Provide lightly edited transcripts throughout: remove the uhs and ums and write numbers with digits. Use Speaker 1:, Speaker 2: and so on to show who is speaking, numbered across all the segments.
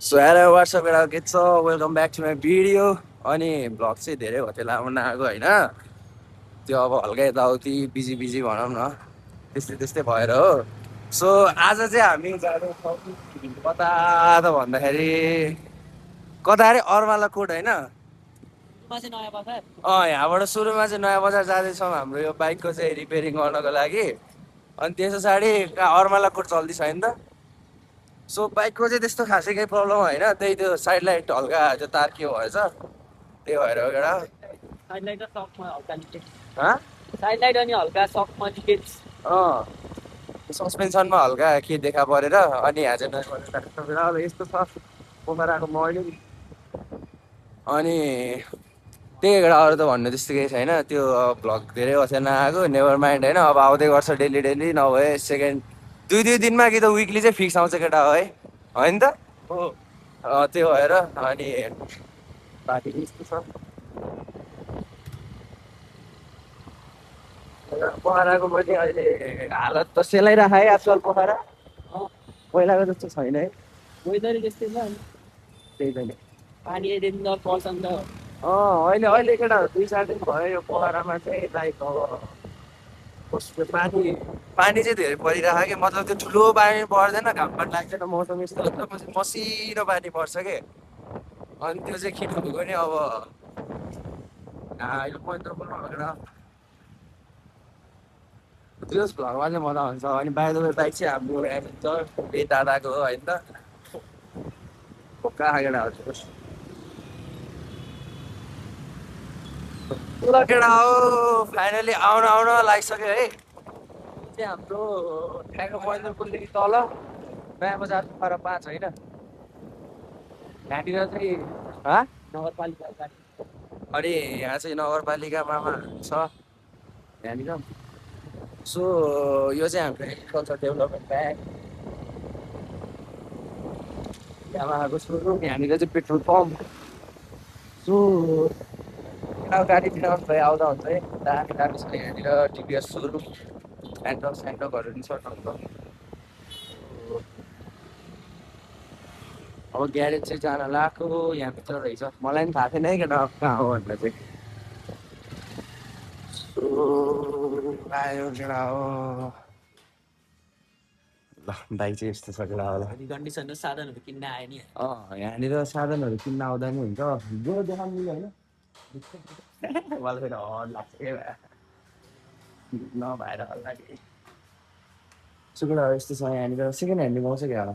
Speaker 1: So hello WhatsApp केटा के छ welcome back to my video. अनि भ्लग चाहिँ धेरै भयो त्यो लामो नआएको होइन, त्यो अब हल्का यताउति बिजी बिजी भनौँ न, त्यस्तै त्यस्तै भएर हो। सो आज चाहिँ हामी जाँदैछौँ कता त भन्दाखेरि कता अरे अरमाला कोट होइन। यहाँबाट सुरुमा चाहिँ नयाँ बजार जाँदैछौँ हाम्रो यो बाइकको चाहिँ रिपेयरिङ गर्नको लागि। अनि त्यस पछाडि अरमाला कोट चल्दैछ होइन त। सो बाइकको चाहिँ त्यस्तो खासै केही प्रब्लम होइन, त्यही त्यो साइड लाइट हल्का त्यो तार के भएछ त्यही भएर हो केटा।
Speaker 2: साइड लाइट र सकमा हल्का लिकेज।
Speaker 1: हाँ?
Speaker 2: साइड लाइट अनि हल्का सकमा लिकेज।
Speaker 1: सस्पेन्सनमा हल्का के देखा परेर अनि यहाँ चाहिँ नयाँ अब यस्तो छ पोखराको मर्यो। अनि त्यही एउटा अरू त भन्नु त्यस्तो केही छैन। त्यो भ्लग धेरै वर्ष नआएको, नेभर माइन्ड होइन। अब आउँदै गर्छ डेली डेली, नभए सेकेन्ड दुई दुई दिनमा कि त विकली चाहिँ फिक्स आउँछ केटा है होइन त।
Speaker 2: हो
Speaker 1: त्यो भएर अनि बाँकी यस्तो छ। पोखराको पनि अहिले हालत त सेलाइरहेको है आजकल पोखरा, पहिलाको जस्तो छैन है।
Speaker 2: वेदर त्यस्तै छ अनि
Speaker 1: त्यही त नि।
Speaker 2: पानी आइदिँदा पर्छ नि त।
Speaker 1: अहिले अहिले केटा 2-4 दिन भयो यो पोखरामा चाहिँ लाइक अब कस्तो पानी पानी चाहिँ धेरै परिरहेको कि, मतलब त्यो ठुलो पानी पर्दैन, घामपात लाग्दैन, मौसम यस्तो हुन्छ, मसिनो पानी पर्छ कि। अनि त्यो चाहिँ खिच्नुको नि अब अहिले पन्ध्र केटा त्यो भ्लगमा चाहिँ मजा हुन्छ। अनि बाहिर बाइक चाहिँ हाम्रो एडभेन्चर दादाको हो होइन त, कहाँ केटाहरू ल केटा हो फाइनली आउन आउन लागिसक्यो है। चाहिँ हाम्रो ठ्याक्क महेन्द्र पुलदेखि तल नयाँ बजार पोखरा 5 होइन। यहाँनिर चाहिँ
Speaker 2: नगरपालिका गाडी
Speaker 1: अनि यहाँ चाहिँ नगरपालिकामा छ यहाँनिर। सो यो चाहिँ हाम्रो एग्रिकल्चर डेभलपमेन्ट ब्याङ्क यहाँको सोरुम, यहाँनिर चाहिँ पेट्रोल पम्प। सो गाडी फिराउनु भयो आउँदा हुन्छ है, दामी दामी छ यहाँनिर टिभीएस सोरुम, स्यान्डकहरू पनि छ टक्क। अब ग्यारेज चाहिँ जान लाएको यहाँभित्र रहेछ, मलाई पनि थाहा थिएन है केटा कहाँ हो भनेर चाहिँ। आयो केटा हो ल, बाइक चाहिँ यस्तो छ केटा होला।
Speaker 2: कन्डिसन र साधनहरू किन्न आयो नि।
Speaker 1: यहाँनिर साधनहरू किन्न आउँदा नि हुन्छ, जो देखाउनु मिल्यो होइन। मलाई फेरि हड लाग्छ के नभएर होला कि सुकेटा यस्तो छ यहाँनिर। सेकेन्ड ह्यान्डले पाउँछ क्या होला।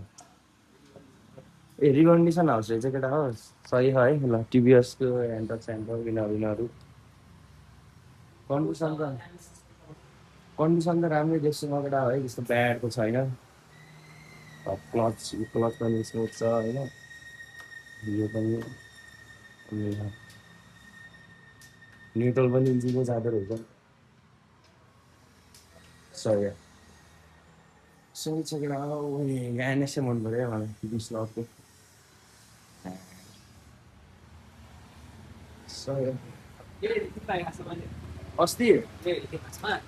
Speaker 1: ए रिकन्डिसन हाउस रहेछ केटा हो, सही है ल। टिभीएसको ह्यान्डल स्यान्डल यिनीहरू कन्डिसन त राम्रै देख्छु म केटा है, त्यस्तो ब्याडको छैन। क्लच पनि स्मुथ छ होइन, यो पनि न्युट्रल पनि इन्जिनको जाँदो रहेछ। सही सही छ केटा हो। एनएसए मन पऱ्यो मलाई 20 लाखको। सही अस्ति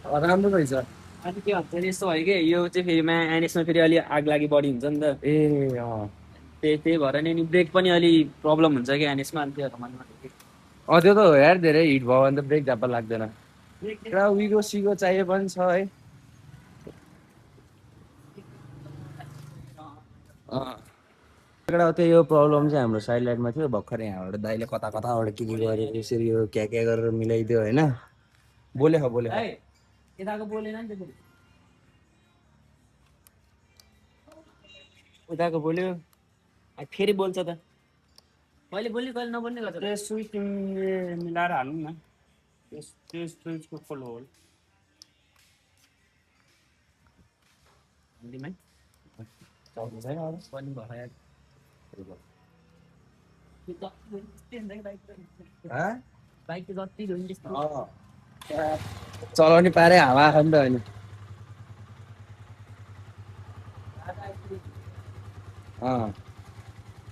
Speaker 1: राम्रो रहेछ।
Speaker 2: अनि के भन्छ यस्तो भयो कि यो चाहिँ फेरि एनएसमा फेरि अलि आग लागि बढी हुन्छ नि त।
Speaker 1: ए
Speaker 2: त्यही भएर नि ब्रेक पनि अलि प्रब्लम हुन्छ कि एनएसमा। अनि त्यो
Speaker 1: त्यो त हो यार, धेरै हिट भयो भने त ब्रेक झाप्पा लाग्दैन। एउटा विगो सिगो चाहिए पनि छ है। त्यही यो प्रब्लम चाहिँ हाम्रो साइड लाइटमा थियो भर्खरै, यहाँबाट दाइले कता कताबाट के गरेर यसरी यो क्या गरेर मिलाइदियो होइन। बोले
Speaker 2: यताको बोलेन नि त, उताको बोल्यो फेरि बोल्छ त, कहिले बोल्ने कहिले नबोल्ने गर्छ।
Speaker 3: त्यो स्विच तिमीले मिलाएर हाल्नु न, त्यो स्विचको फुल होल
Speaker 1: चल्नु छैन अब
Speaker 2: पनि भयो बाइक त जति धुने त्यस्तो
Speaker 1: चलाउने पारे हावा आयो नि त अहिले।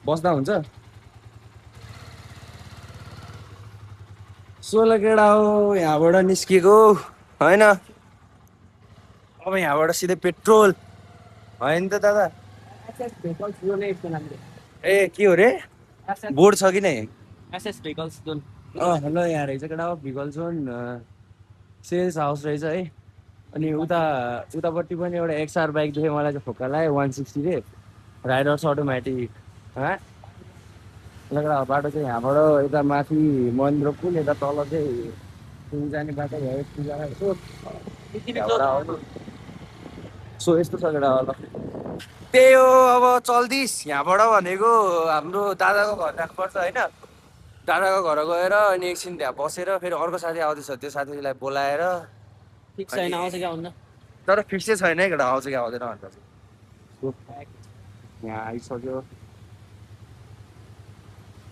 Speaker 1: बस्दा हुन्छ। 16 केटा हो यहाँबाट निस्किएको होइन। अब यहाँबाट सिधै पेट्रोल होइन त दादा। ए के हो रे बोर्ड छ कि नै
Speaker 2: एसएस भेहिकल्स जोन
Speaker 1: हेलो यहाँ रहेछ केटा भिकल जोन सेल्स हाउस रहेछ है अनि उतापट्टि पनि एउटा एक्सआर बाइक देखेँ मलाई चाहिँ फोक्का लाग्यो 160 रे राइडर्स अटोमेटिक लगेर बाटो चाहिँ यहाँबाट यता माथि महेन्द्र पुल यता तल चाहिँ पुल जाने बाटो भयो यस्तो जग्गा सो यस्तो छ केटा ल त्यही हो अब चल्दिस् यहाँबाट भनेको हाम्रो दादाको घर राख्नुपर्छ होइन दादाको घर गएर अनि एकछिन त्यहाँ बसेर फेरि अर्को साथी आउँदैछ त्यो साथीलाई बोलाएर
Speaker 2: फिक्स छैन आउँछ क्या हुन्न
Speaker 1: तर फिक्सै छैन है केटा आउँछ कि आउँदैन भनेर चाहिँ यहाँ आइसक्यो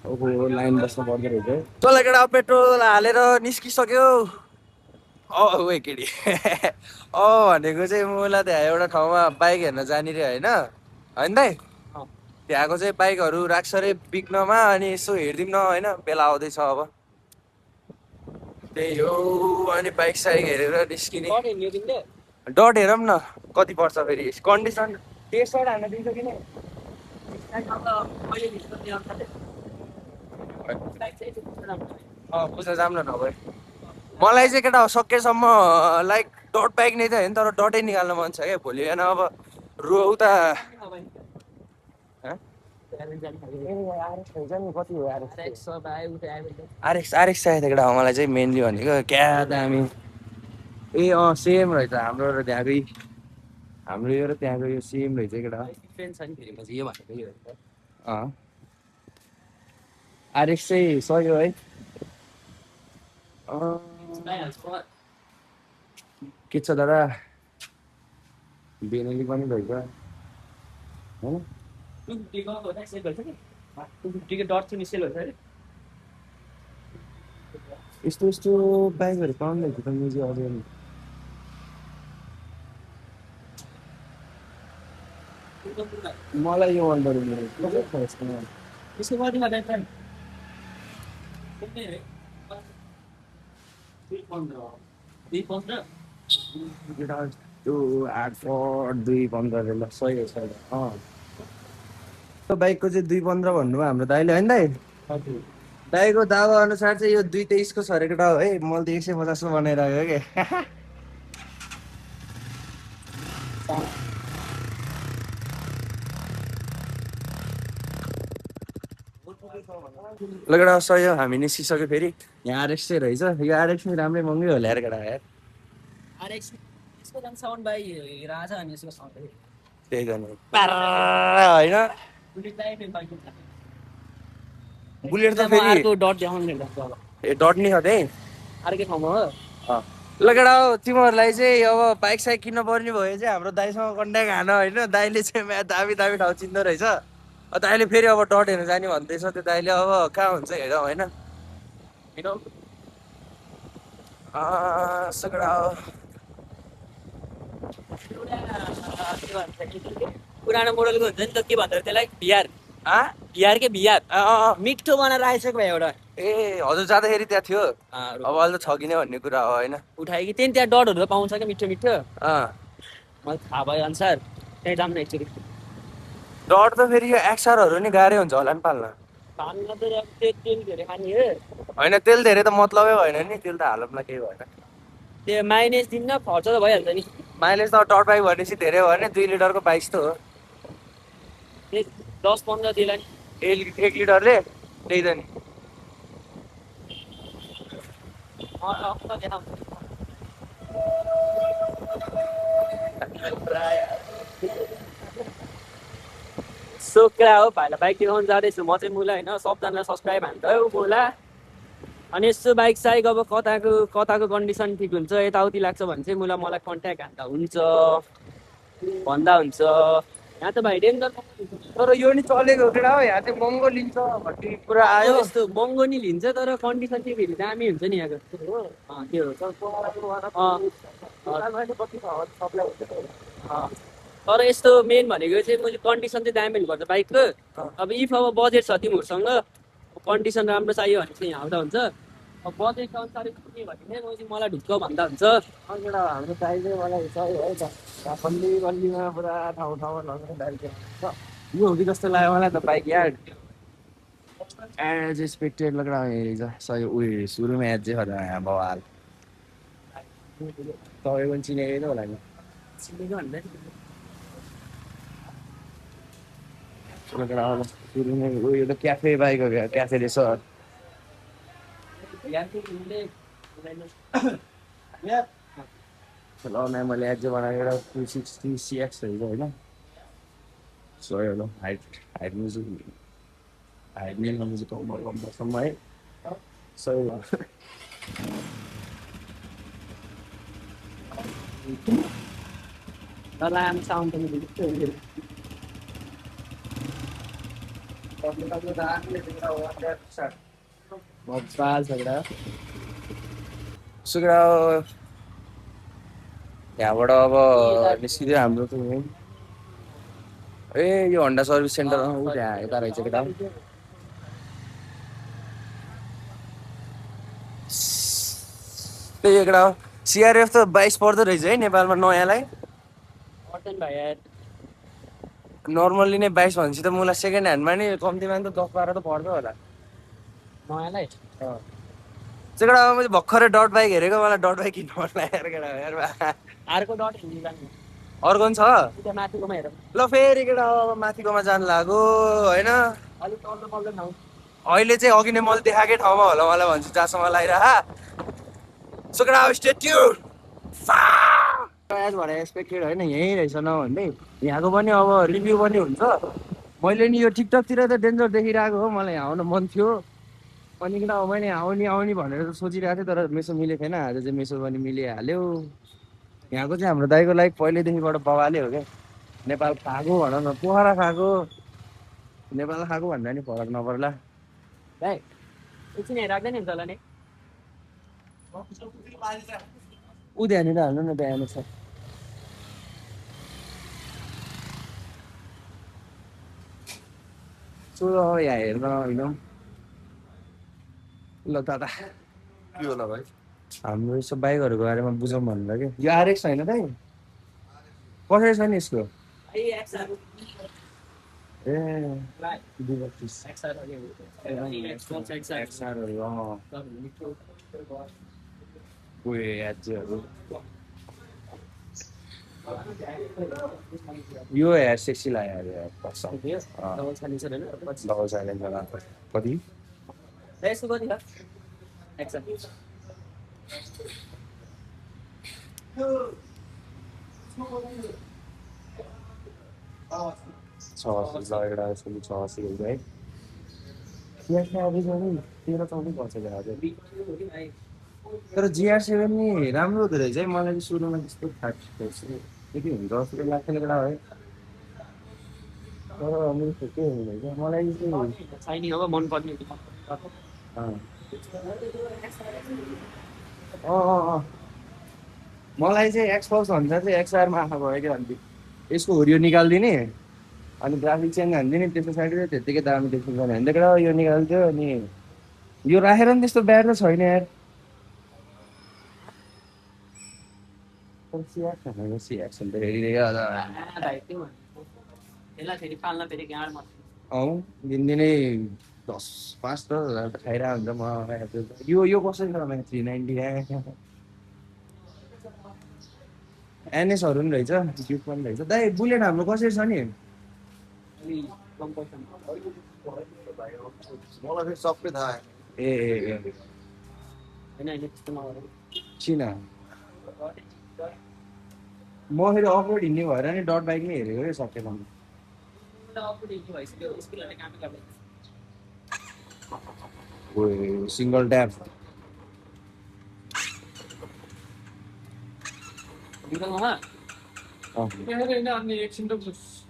Speaker 1: ओहो लाइन बस्नु पर्दो रहेछ तँलाई केटा पेट्रोल हालेर निस्किसक्यो ओए केटी भनेको चाहिँ मलाई त्यहाँ एउटा ठाउँमा बाइक हेर्न जाने रे होइन होइन दाइ त्यहाँको चाहिँ बाइकहरू राख्छ अरे बिक्नमा अनि यसो हेरिदिउँ न होइन बेला आउँदैछ अब त्यही हो अनि बाइक साइक हेरेर निस्किने डट हेरौँ न कति पर्छ फेरि कन्डिसन टेस्ट हान्न दिन्छ कि नै बुझ्न जाऊँ न नभए मलाई चाहिँ केटा सकेसम्म लाइक डट बाइक नै त होइन तर डटै निकाल्न मन छ क्या भोलि होइन अब उता आरएक्स आरएक्स चाहिएको थियो केटा मलाई चाहिँ मेनली भनेको क्या दामी ए सेम रहेछ हाम्रो र त्यहाँकै हाम्रो यो र त्यहाँको यो सेम रहेछ केटा
Speaker 2: डिफ्रेन्स छ नि फेरि पछि यो भनेको यो
Speaker 1: आरएक्स चाहिँ सक्यो है के छ दादा बेनेली पनि रहेछ होइन
Speaker 2: 250 को होता है सेल भन्छ कि 250 के डट चाहिँ सेल हुन्छ अरे
Speaker 1: यस्तो यस्तो बाइकहरू पाउँदैन त म्युजिक अझै मलाई यो मन पऱ्यो
Speaker 2: यसको बडी गर्दा त 215
Speaker 1: त्यो 8.215 ल सही हो सही त्यो बाइकको चाहिँ 2.15 भन्नुभयो हाम्रो दाइले होइन दाइ दाइको दावा अनुसार चाहिँ यो 2.23 को छ अरे केटा हो है मैले त 150 को बनाइरहेको क्या ल केटा सही हो हामी निस्किसक्यो फेरि यहाँ आरएक्स चाहिँ रहेछ यो आरएक्स पनि राम्रै महँगै होला यार केटा यार
Speaker 2: आरएक्स यसको दाम साउन्ड बाई राजा अनि यसको साउन्ड
Speaker 1: त्यही त नि होइन बुलेट त फेरि
Speaker 2: अर्को डट देखाउनु नि
Speaker 1: ए डट नि छ त्यही
Speaker 2: अर्कै ठाउँमा हो
Speaker 1: ल केटा हो तिमीहरूलाई चाहिँ अब बाइक साइक किन्न पर्ने भयो चाहिँ हाम्रो दाइसँग कन्ट्याक्ट हान होइन दाइले चाहिँ दामी दामी ठाउँ चिन्दो रहेछ दाइले फेरि अब डट हेर्नु जाने भन्दैछ त्यो दाइले अब कहाँ हुन्छ हेरौँ होइन केटा हो
Speaker 2: पुरानो मोडलको हुन्छ नि त के भन्छ त्यसलाई बिहार बिहार के बिहार मिठो बनाएर आइसक्यो भाइ एउटा
Speaker 1: ए हजुर जाँदाखेरि त्यहाँ थियो अब अहिले त छ कि नै भन्ने कुरा हो होइन
Speaker 2: उठायो कि त्यहाँ डटहरू पाउँछ क्या मिठो मिठो मलाई थाहा भयो अनुसार त्यहीँ जाऊँ न एकचोटि
Speaker 1: डट त फेरि यो एक्सआरहरू नि गाह्रै हुन्छ होला नि पाल्न
Speaker 2: पाल्न त तेल धेरै खाने हो
Speaker 1: होइन तेल धेरै त मतलबै भएन नि तेल त हालतमा केही भएन
Speaker 2: त्यो माइलेज दिन्न खर्च त भइहाल्छ नि
Speaker 1: माइलेज त डट बाइक भनेपछि धेरै भयो भने 2 लिटरको बाइक त हो
Speaker 2: 10-15 दिला नि
Speaker 1: 1 लिटरले त्यही त नि
Speaker 2: सोक्रा हो भाइलाई बाइक देखाउनु जाँदैछु म चाहिँ मुला होइन सबजनालाई सब्सक्राइब हान्छु मुला अनि यसो बाइक साइक अब कताको कन्डिसन ठिक हुन्छ यताउति लाग्छ भने चाहिँ मलाई कन्ट्याक्ट हान्दा हुन्छ भन्दा हुन्छ यहाँ त भाइ डेन्जर
Speaker 1: तर यो नि चलेको केटा हो यहाँ चाहिँ महँगो लिन्छ भन्ने कुरा आयो
Speaker 2: यस्तो महँगो नि लिन्छ तर कन्डिसन चाहिँ फेरि दामी हुन्छ नि यहाँको त्यो तर यस्तो मेन भनेको चाहिँ मैले कन्डिसन चाहिँ दामी हुनुपर्छ बाइकको अब इफ अब बजेट छ तिमीहरूसँग कन्डिसन राम्रो चाहियो भने चाहिँ यहाँ आउँदा हुन्छ अब बजेट अनुसार के भने चाहिँ मलाई ढुक्क भन्दा हुन्छ
Speaker 1: एउटा हाम्रो दाइ चाहिँ मलाई चाहियो है त बल्ली बल्लीमा पुरा ठाउँ ठाउँमा लगेर दाइ छ यो हो कि जस्तो लाग्यो मलाई त बाइक यार एज एक्सपेक्टेड लग रहा है सही उयो सुरु में एज हो रहा है बवाल तपाईँ पनि चिनेकै त होला नि
Speaker 2: चिनेको भन्दा
Speaker 1: लग रहा होगा सुरु में उयो त क्याफे बाइक हो गया क्याफे रेसर ल नै मैले एज बनाएर 260 CX रहेछ होइन सही होला हाइट हाइट म्युजिक हाइट मिल्नु चाहिँ कम्बरसम्म है सही हो
Speaker 2: तर आम साउन्ड पनि मजा छ
Speaker 1: सुग्रा यहाँबाट अब निस्किँदै हाम्रो त यहीँ ए यो होन्डा सर्भिस सेन्टर ऊ त्यहाँ यता रहेछ केटा त्यही एउटा CRF त 22 पर्दो रहेछ है नेपालमा नयाँलाई
Speaker 2: पर्दैन भाइ यार
Speaker 1: नर्मल्ली नै 22 भनेपछि त मलाई सेकेन्ड ह्यान्डमा नि कम्तीमा त 10-12 त पर्दो होला
Speaker 2: नयाँलाई
Speaker 1: चाहिँ अब मैले भर्खरै डट बाइक हेरेको मलाई डट बाइक किन्नु मन लागेर केटा यार
Speaker 2: अर्को डट हिँड्नु जानु
Speaker 1: अर्को पनि छ
Speaker 2: उता माथिकोमा हेर
Speaker 1: ल फेरि केटा अब माथिकोमा जानु लाग्यो होइन
Speaker 2: अलिक तल्लो तल्लो ठाउँ
Speaker 1: अहिले चाहिँ अघि नै मैले देखाएकै ठाउँमा होला मलाई भन्छु जहाँसम्म लगाइरह सो केटा अब स्टे ट्युन भएर एक्सपेक्टेड होइन यहीँ रहेछ नभन्दै यहाँको पनि अब रिभ्यू पनि हुन्छ मैले नि यो टिकटकतिर त डेन्जर देखिरहेको हो मलाई यहाँ आउन मन थियो अनि किन अब मैले आउने भनेर त सोचिरहेको थिएँ तर मेसो मिलेको थिएन आज चाहिँ मेसो पनि मिलिहाल्यो यहाँको चाहिँ हाम्रो दाइको लाइक पहिल्यैदेखिबाट बवाले हो क्या नेपाल खाएको भन न पोखरा खाएको नेपाल खाएको भन्दा नि फरक नपर्ला
Speaker 2: भाइ एकछिन हेराख्दै नि हुन्छ होला नि
Speaker 1: ऊ त्यहाँनिर हाल्नु न बिहान छ सो यहाँ हेर्न होइन ल दादा
Speaker 4: के होला भाइ
Speaker 1: हाम्रो यसो बाइकहरूको बारेमा बुझौँ भनेर कि यो RX होइन त कसरी छ नि यसको ए 232 उयो याचहरू यो हेयर सेक्सी लाग्यो यार
Speaker 2: डबल साइलेन्सर होइन
Speaker 1: डबल साइलेन्सर कति
Speaker 2: यसको कति छ एक्सन
Speaker 1: एउटा यसको 86 हुन्छ है तेह्र 14 पर्छ आज तर GR7 नि राम्रो हुँदो रहेछ है मलाई चाहिँ सुरुमा त्यस्तो थाहा त्यति हुन्छ जस्तो लाग्छ केटा है तर मेरो ठिकै हुँदैछ मलाई चाहिँ
Speaker 2: साइनिङ अब मन पर्ने
Speaker 1: मलाई चाहिँ एक्सपल्स भन्दा चाहिँ XR-मा आँखा भयो क्या भन्थ्यो यसको हुरियो निकालिदिने अनि ग्राफिक चेन्ज हानिदिने त्यसको साइड त्यत्तिकै दामी देख्नु पर्ने होइन केटा यो निकालिदियो अनि यो राखेर नि त्यस्तो ब्याड त छैन यार एक्सन त हेरिरहेको
Speaker 2: यसलाई फेरि पाल्न फेरि गाडमा
Speaker 1: दिनदिनै 10-5-10 हजार त खाइरहेको हुन्छ म यो कसरी छ 390 NS-हरू पनि रहेछ ड्युक पनि रहेछ दाइ बुलेट हाम्रो कसरी छ नि
Speaker 4: मलाई फेरि सबै थाहा
Speaker 1: ए चिन म फेरि अफरोड हिँड्ने भएर नि डट बाइक नै हेरेको है सकेसम्म सिङ्गल ट्याप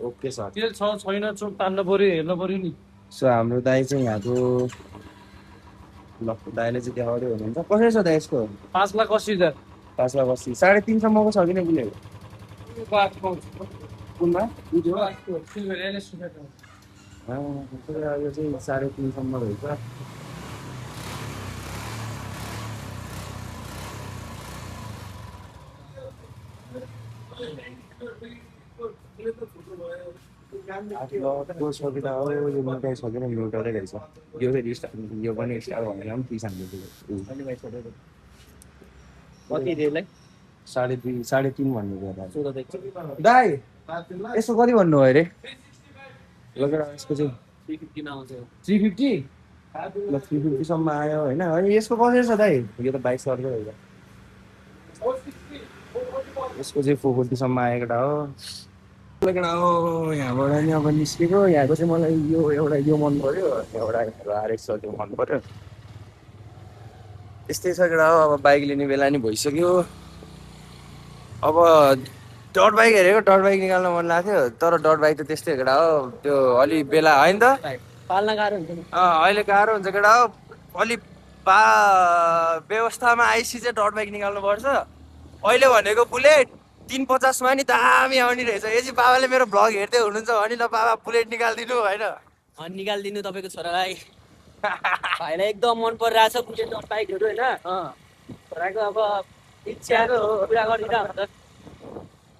Speaker 1: ओके सर
Speaker 3: छैन चोक तान्न पर्यो हेर्नु पर्यो नि
Speaker 1: सो हाम्रो दाइ चाहिँ यहाँको ल दाइले चाहिँ देखाउँदै हुनुहुन्छ कसरी छ दाइ यसको
Speaker 3: 5,80,000
Speaker 1: 5,80,000 3.5 सम्मको छ कि नै बुलेट कुनमा यो चाहिँ 3.5 सम्म रहेछ त्यो सकिँदा हो यो मिटाइ सकेन मिटाउँदै रहेछ यो फेरि यो पनि स्टार भनेर पनि 30
Speaker 2: कति रेलै
Speaker 1: 2.5 3.5 भन्नु
Speaker 2: सोध देख्छु
Speaker 1: दाइ यसो कति भन्नु भयो अरे लगेर यसको चाहिँ
Speaker 2: 350 मा आउँछ
Speaker 1: 350 ल 350 सम्म आयो होइन अनि यसको कसरी छ दाइ यो त 22 अर्कै हो यसको चाहिँ 440 सम्म आएको हो लगेर हो यहाँबाट नि अब निस्केको यहाँको चाहिँ मलाई यो एउटा यो मन पर्यो एउटा आरएक्स त्यो मन पर्यो यस्तै छ केटा हो अब बाइक लिने बेला नि भइसक्यो अब डट बाइक हेरेको डट बाइक निकाल्न मन लाग्थ्यो तर डट बाइक त त्यस्तै केटा हो त्यो अलि बेला होइन त
Speaker 2: पाल्न गाह्रो हुन्छ नि
Speaker 1: अहिले गाह्रो हुन्छ केटा हो अलि व्यवस्थामा आइसी चाहिँ डट बाइक निकाल्नु पर्छ अहिले भनेको बुलेट 350 मा नि दामी आउने रहेछ यदि बाबाले मेरो भ्लग हेर्दै हुनुहुन्छ भने ल बाबा बुलेट निकालिदिनु होइन
Speaker 2: अनि निकालिदिनु तपाईँको छोरालाई भाइलाई एकदम मन परिरहेछ बुलेट बाइकहरू होइन छोराको अब इच्छाको पुरा गरिदिँदा हुन्छ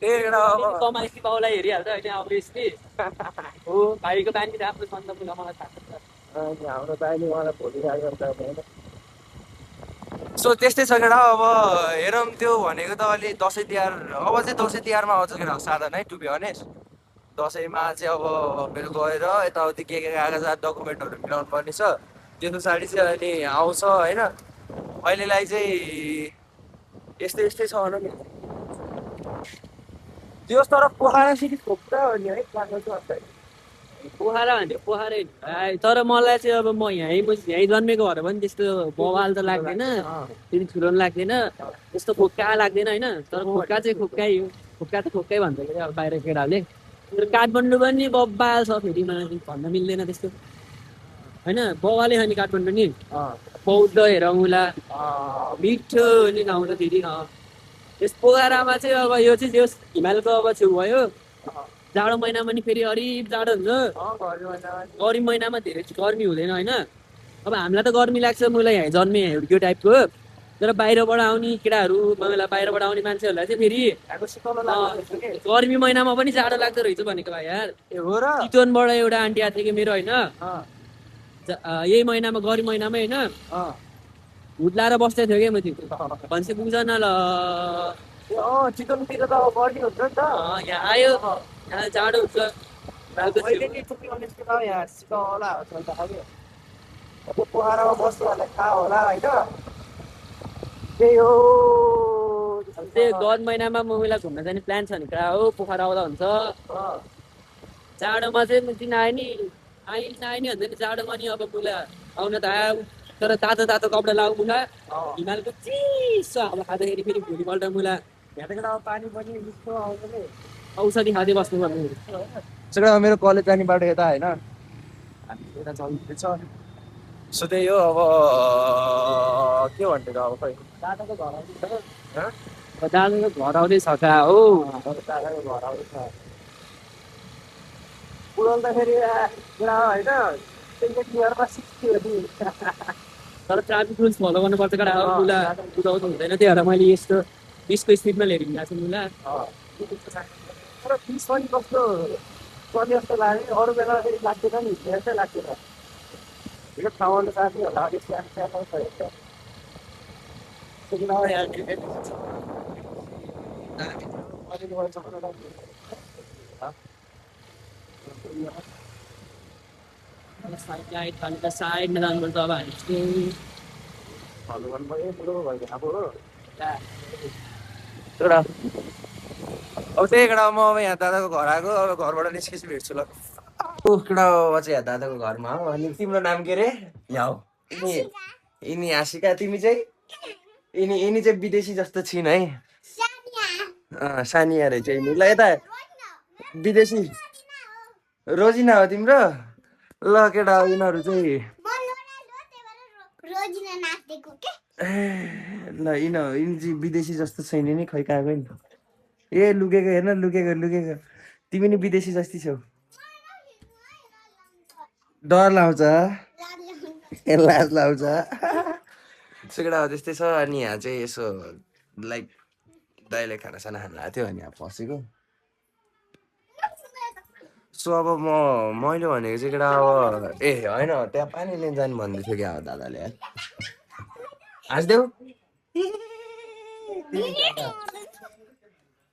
Speaker 1: त्यही केटा अब
Speaker 2: कमाइ कि बाउलाई हेरिहाल्छ होइन अभियसली हो भाइको बानी राम्रो छ नि त पुरा मलाई थाहा छ
Speaker 1: हाम्रो बाइले मलाई भोलि राखेको सो त्यस्तै छ केटा अब हेरौँ त्यो भनेको त अलि दसैँ तिहार अब चाहिँ दसैँ तिहारमा आउँछ केटा साधन है टु बी अनेस्ट दसैँमा चाहिँ अब मेरो गएर यताउति के कागजात डकुमेन्टहरू मिलाउनु पर्ने छ त्यो पछाडि चाहिँ अनि आउँछ होइन अहिलेलाई चाहिँ यस्तै यस्तै छ भनौँ न त्यो तर पोखरा सिटी थोक्दा हो नि है
Speaker 2: पोखरा भन्थ्यो पोखरै तर मलाई चाहिँ अब म यहीँ जन्मेको भएर पनि त्यस्तो बवाल त लाग्दैन त्यति ठुलो पनि लाग्दैन त्यस्तो खोक्का लाग्दैन होइन तर खोक्का चाहिँ खोक्कै हो खोक्का त खोक्कै भन्छ कि अब बाहिर केटाहरूले तर काठमाडौँ पनि बब्बाल छ फेरि मलाई भन्न मिल्दैन त्यस्तो होइन बवालै छ नि काठमाडौँ नि बौद्ध हेरौँला मिठो नि ठाउँ त फेरि त्यस पोखरामा चाहिँ अब यो चाहिँ त्यो हिमालको अब छेउ भयो जाडो महिनामा नि फेरि हरिब जाडो हुन्छ गर्मी महिनामा धेरै गर्मी हुँदैन होइन अब हामीलाई त गर्मी लाग्छ मलाई यहाँ जन्मेँ हुर्कियो टाइपको तर बाहिरबाट आउने केटाहरू मलाई बाहिरबाट आउने मान्छेहरूलाई चाहिँ फेरि गर्मी महिनामा पनि जाडो लाग्दो रहेछ भनेको भाइ यार चितवनबाट एउटा आन्टी आएको थियो कि मेरो होइन यही महिनामा गर्मी महिनामै होइन हुत्लाएर बस्दै थियो क्या म त्यो भन्छ पुग्छ न ल
Speaker 1: चिकनतिर त अब गर्मी हुन्छ नि त
Speaker 2: यहाँ आयो यहाँ जाडो हुन्छ
Speaker 1: पोखरामा बस्नेहरूलाई थाहा होला होइन त्यही हो
Speaker 2: त्यही गरम महिनामा महिला घुम्न जाने प्लान छ नि कहाँ हो पोखरा आउँदा हुन्छ जाडोमा चाहिँ किन आयो नि आयो नि भन्दा जाडोमा नि अब बुला आउन त आयो तर तातो तातो कपडा लाउ मुला हिमालको चिसो अब खाँदाखेरि फेरि भोलिपल्ट मुला
Speaker 1: पानी पनि
Speaker 2: औषधि खाँदै बस्नु पर्ने
Speaker 1: मेरो कलेज जाने बाटो यता होइन हामी यता चल्दैछ सो त्यही हो अब के भन्ने त अब खै
Speaker 2: दादाको घर आउँदैछ कहाँ हो
Speaker 1: दादाको घर आउँदैछ पुऱ्याउँदाखेरि होइन
Speaker 2: तर ट्राफिक रुल्स फलो गर्नुपर्छ कडा मुला कुदाउँनु हुँदैन त्यही भएर मैले यस्तो 20को स्पिडमा लिएर हिँडेको छु मुला
Speaker 1: तर 30 पनि कस्तो चल्ने जस्तो लाग्यो अरू बेला फेरि लाग्दैन नि त्यस्तै लाग्थ्यो त यो ठाउँमा साथी होला
Speaker 2: साइडमा जानुपर्छ अब हामी
Speaker 1: अब त्यही केटा म अब यहाँ दादाको घर आएको अब घरबाट निस्केपछि भेट्छु ल केटा अब चाहिँ यहाँ दादाको घरमा हो अनि तिम्रो नाम के अरे यहाँ हो यिनी आशिका तिमी चाहिँ यिनी चाहिँ विदेशी जस्तो छिन् है सानिया रहेछ यिनी ल यता विदेशी रोजिना हो तिम्रो ल केटा यिनीहरू चाहिँ ल यिनी चाहिँ विदेशी जस्तो छैन नि खै कहाँको नि ए लुकेको हेर्न लुकेको तिमी नि विदेशी जस्तै छौ डर लाउँछ लाज लाउँछ सुकेटा हो त्यस्तै छ अनि यहाँ चाहिँ यसो लाइक दाइले खानासाना खानु भएको थियो अनि यहाँ फसेको सो सो अब मैले भनेको चाहिँ केटा अब ए होइन त्यहाँ पानी लिन जाने भन्दै थियो क्या दादाले हाँस्देऊ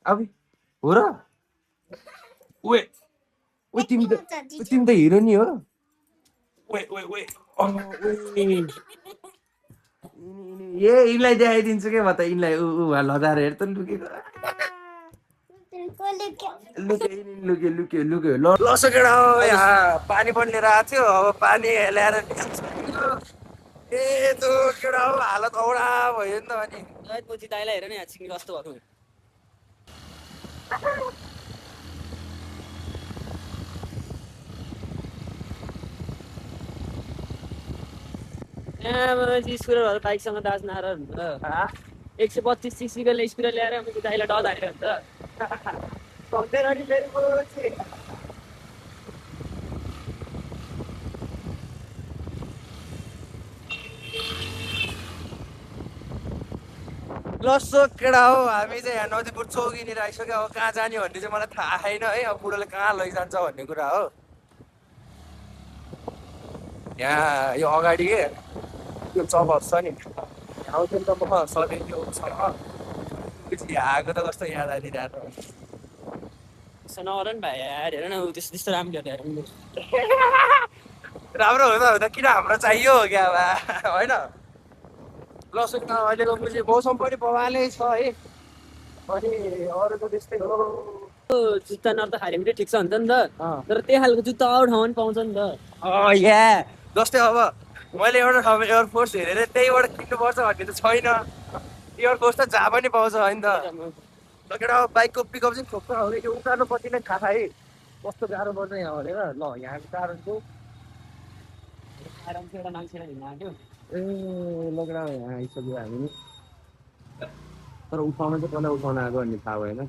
Speaker 1: अब हो र ओए ओ तिमी त हिरो नि हो ओए ओए ओए ए यिनलाई देखाइदिन्छु क्या म त यिनलाई लजाएर हेर त लुकेको लुक्यो लुक्यो लुक्यो ल लसो केटा हो यहाँ पानी पनि लिएर आएको थियो अब पानी ल्याएर ए त्यो केटा हो हालत औडा भयो नि त अनि
Speaker 2: पछि दाइलाई हेर न यहाँ चिनी कस्तो भएको स्कुटरहरू बाइकसँग दाज नआएर हुन्छ 125 सीसीको स्कुटर ल्याएर मैले दाइलाई डदाएर हुन्छ
Speaker 1: सक्दैन नि फेरि पछि लसो केटा हो हामी चाहिँ यहाँ नदीपुर चौकीनिर आइसक्यो अब कहाँ जाने भन्ने चाहिँ मलाई थाहा छैन है अब बुढोले कहाँ लैजान्छ भन्ने कुरा हो यहाँ यो अगाडि के त्यो चौबत छ नि आउँथ्यो नि त म सधैँ त्यो आएको त कस्तो याद आइदिरहेको
Speaker 2: नगर नि भाइ यार हेर न त्यस्तो त्यस्तो राम्रो हेर
Speaker 1: राम्रो हुँदा किन हाम्रो चाहियो हो क्या अब होइन लसो त अहिलेको पछि मौसम पनि बवालै छ है अनि अरू त त्यस्तै हो
Speaker 2: जुत्ता नर्दाखेरि पनि ठिक छ हुन्छ नि त तर त्यही खालको जुत्ता अरू ठाउँमा पनि पाउँछ नि त
Speaker 1: या जस्तै अब मैले एउटा ठाउँमा एयरफोर्स हेरेर त्यहीबाट किन्नुपर्छ भन्ने त छैन एयरफोर्स त जहाँ पनि पाउँछ होइन त केटा बाइकको पिकअप चाहिँ ठोक्क हो कि उकालो पछि नै थाहा है कस्तो गाह्रो पर्छ यहाँ भनेर ल यहाँको गाह्रो
Speaker 2: आराम से एउटा मान्छेलाई हिँड्न आँट्यो
Speaker 1: ए लगेर यहाँ आइसक्यो हामी नि तर उठाउन चाहिँ कसलाई उठाउन आएको भन्ने थाहा भएन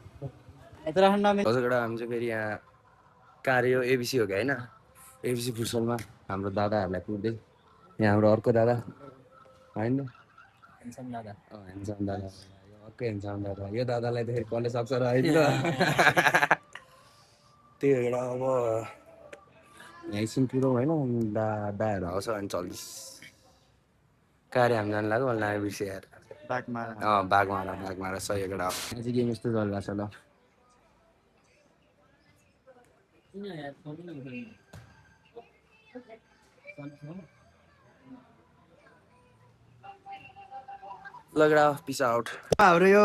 Speaker 1: हजुर केटा हामी चाहिँ फेरि यहाँ कार यो एबिसी हो क्या होइन एबिसी फुटसलमा हाम्रो दादाहरूलाई कुर्दै यहाँ हाम्रो अर्को दादा होइन
Speaker 2: टेन्सन दादा
Speaker 1: ह्यान्डसम दादा यो अर्को ह्यान्डसम दादा यो दादालाई त फेरि कसले सक्छ र होइन त त्यही भएर अब यहाँ एकछिन कुरो होइन दादाहरू आउँछ अनि चल्दिस कार्य हामी जानु लाग्यो अहिले नयाँ बिर्सेँ यार बाघमारा सही केटा हो यहाँ चाहिँ गेम यस्तो चलिरहेको छ ल
Speaker 2: किन यार फोन नै उठाउनु
Speaker 1: लगेर पिस आउट हाम्रो यो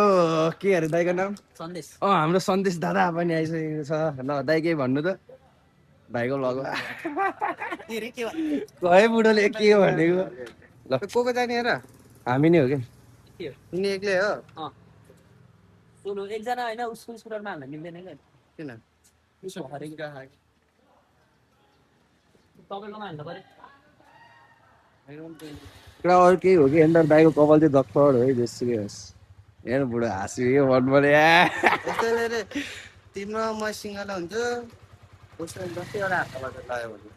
Speaker 1: के अरे दाइको नाम
Speaker 2: सन्देश
Speaker 1: हाम्रो सन्देश दादा पनि आइसकेको छ ल दाइ केही भन्नु त भाइको लगमा है बुढोले के हो भनेको ल को जाने हेर हामी नै हो क्या तिमी एक्लै हो
Speaker 2: सुन्नु एकजना होइन उसको स्कुटरमा हाल्न मिल्दैन क्या
Speaker 1: किन
Speaker 2: उसो हरेक तपाईँकोमा हाल्नु पऱ्यो
Speaker 1: एउटा अरू केही हो कि अन्त दाइको कपाल चाहिँ दक्कड हो है जेसुकै होस् हेर बुढो हाँस्यो के भन्नु पर्यो
Speaker 4: तिम्रो म सिङ्गला हुन्छु उसले दसैँवटा हातबाट लगायो भने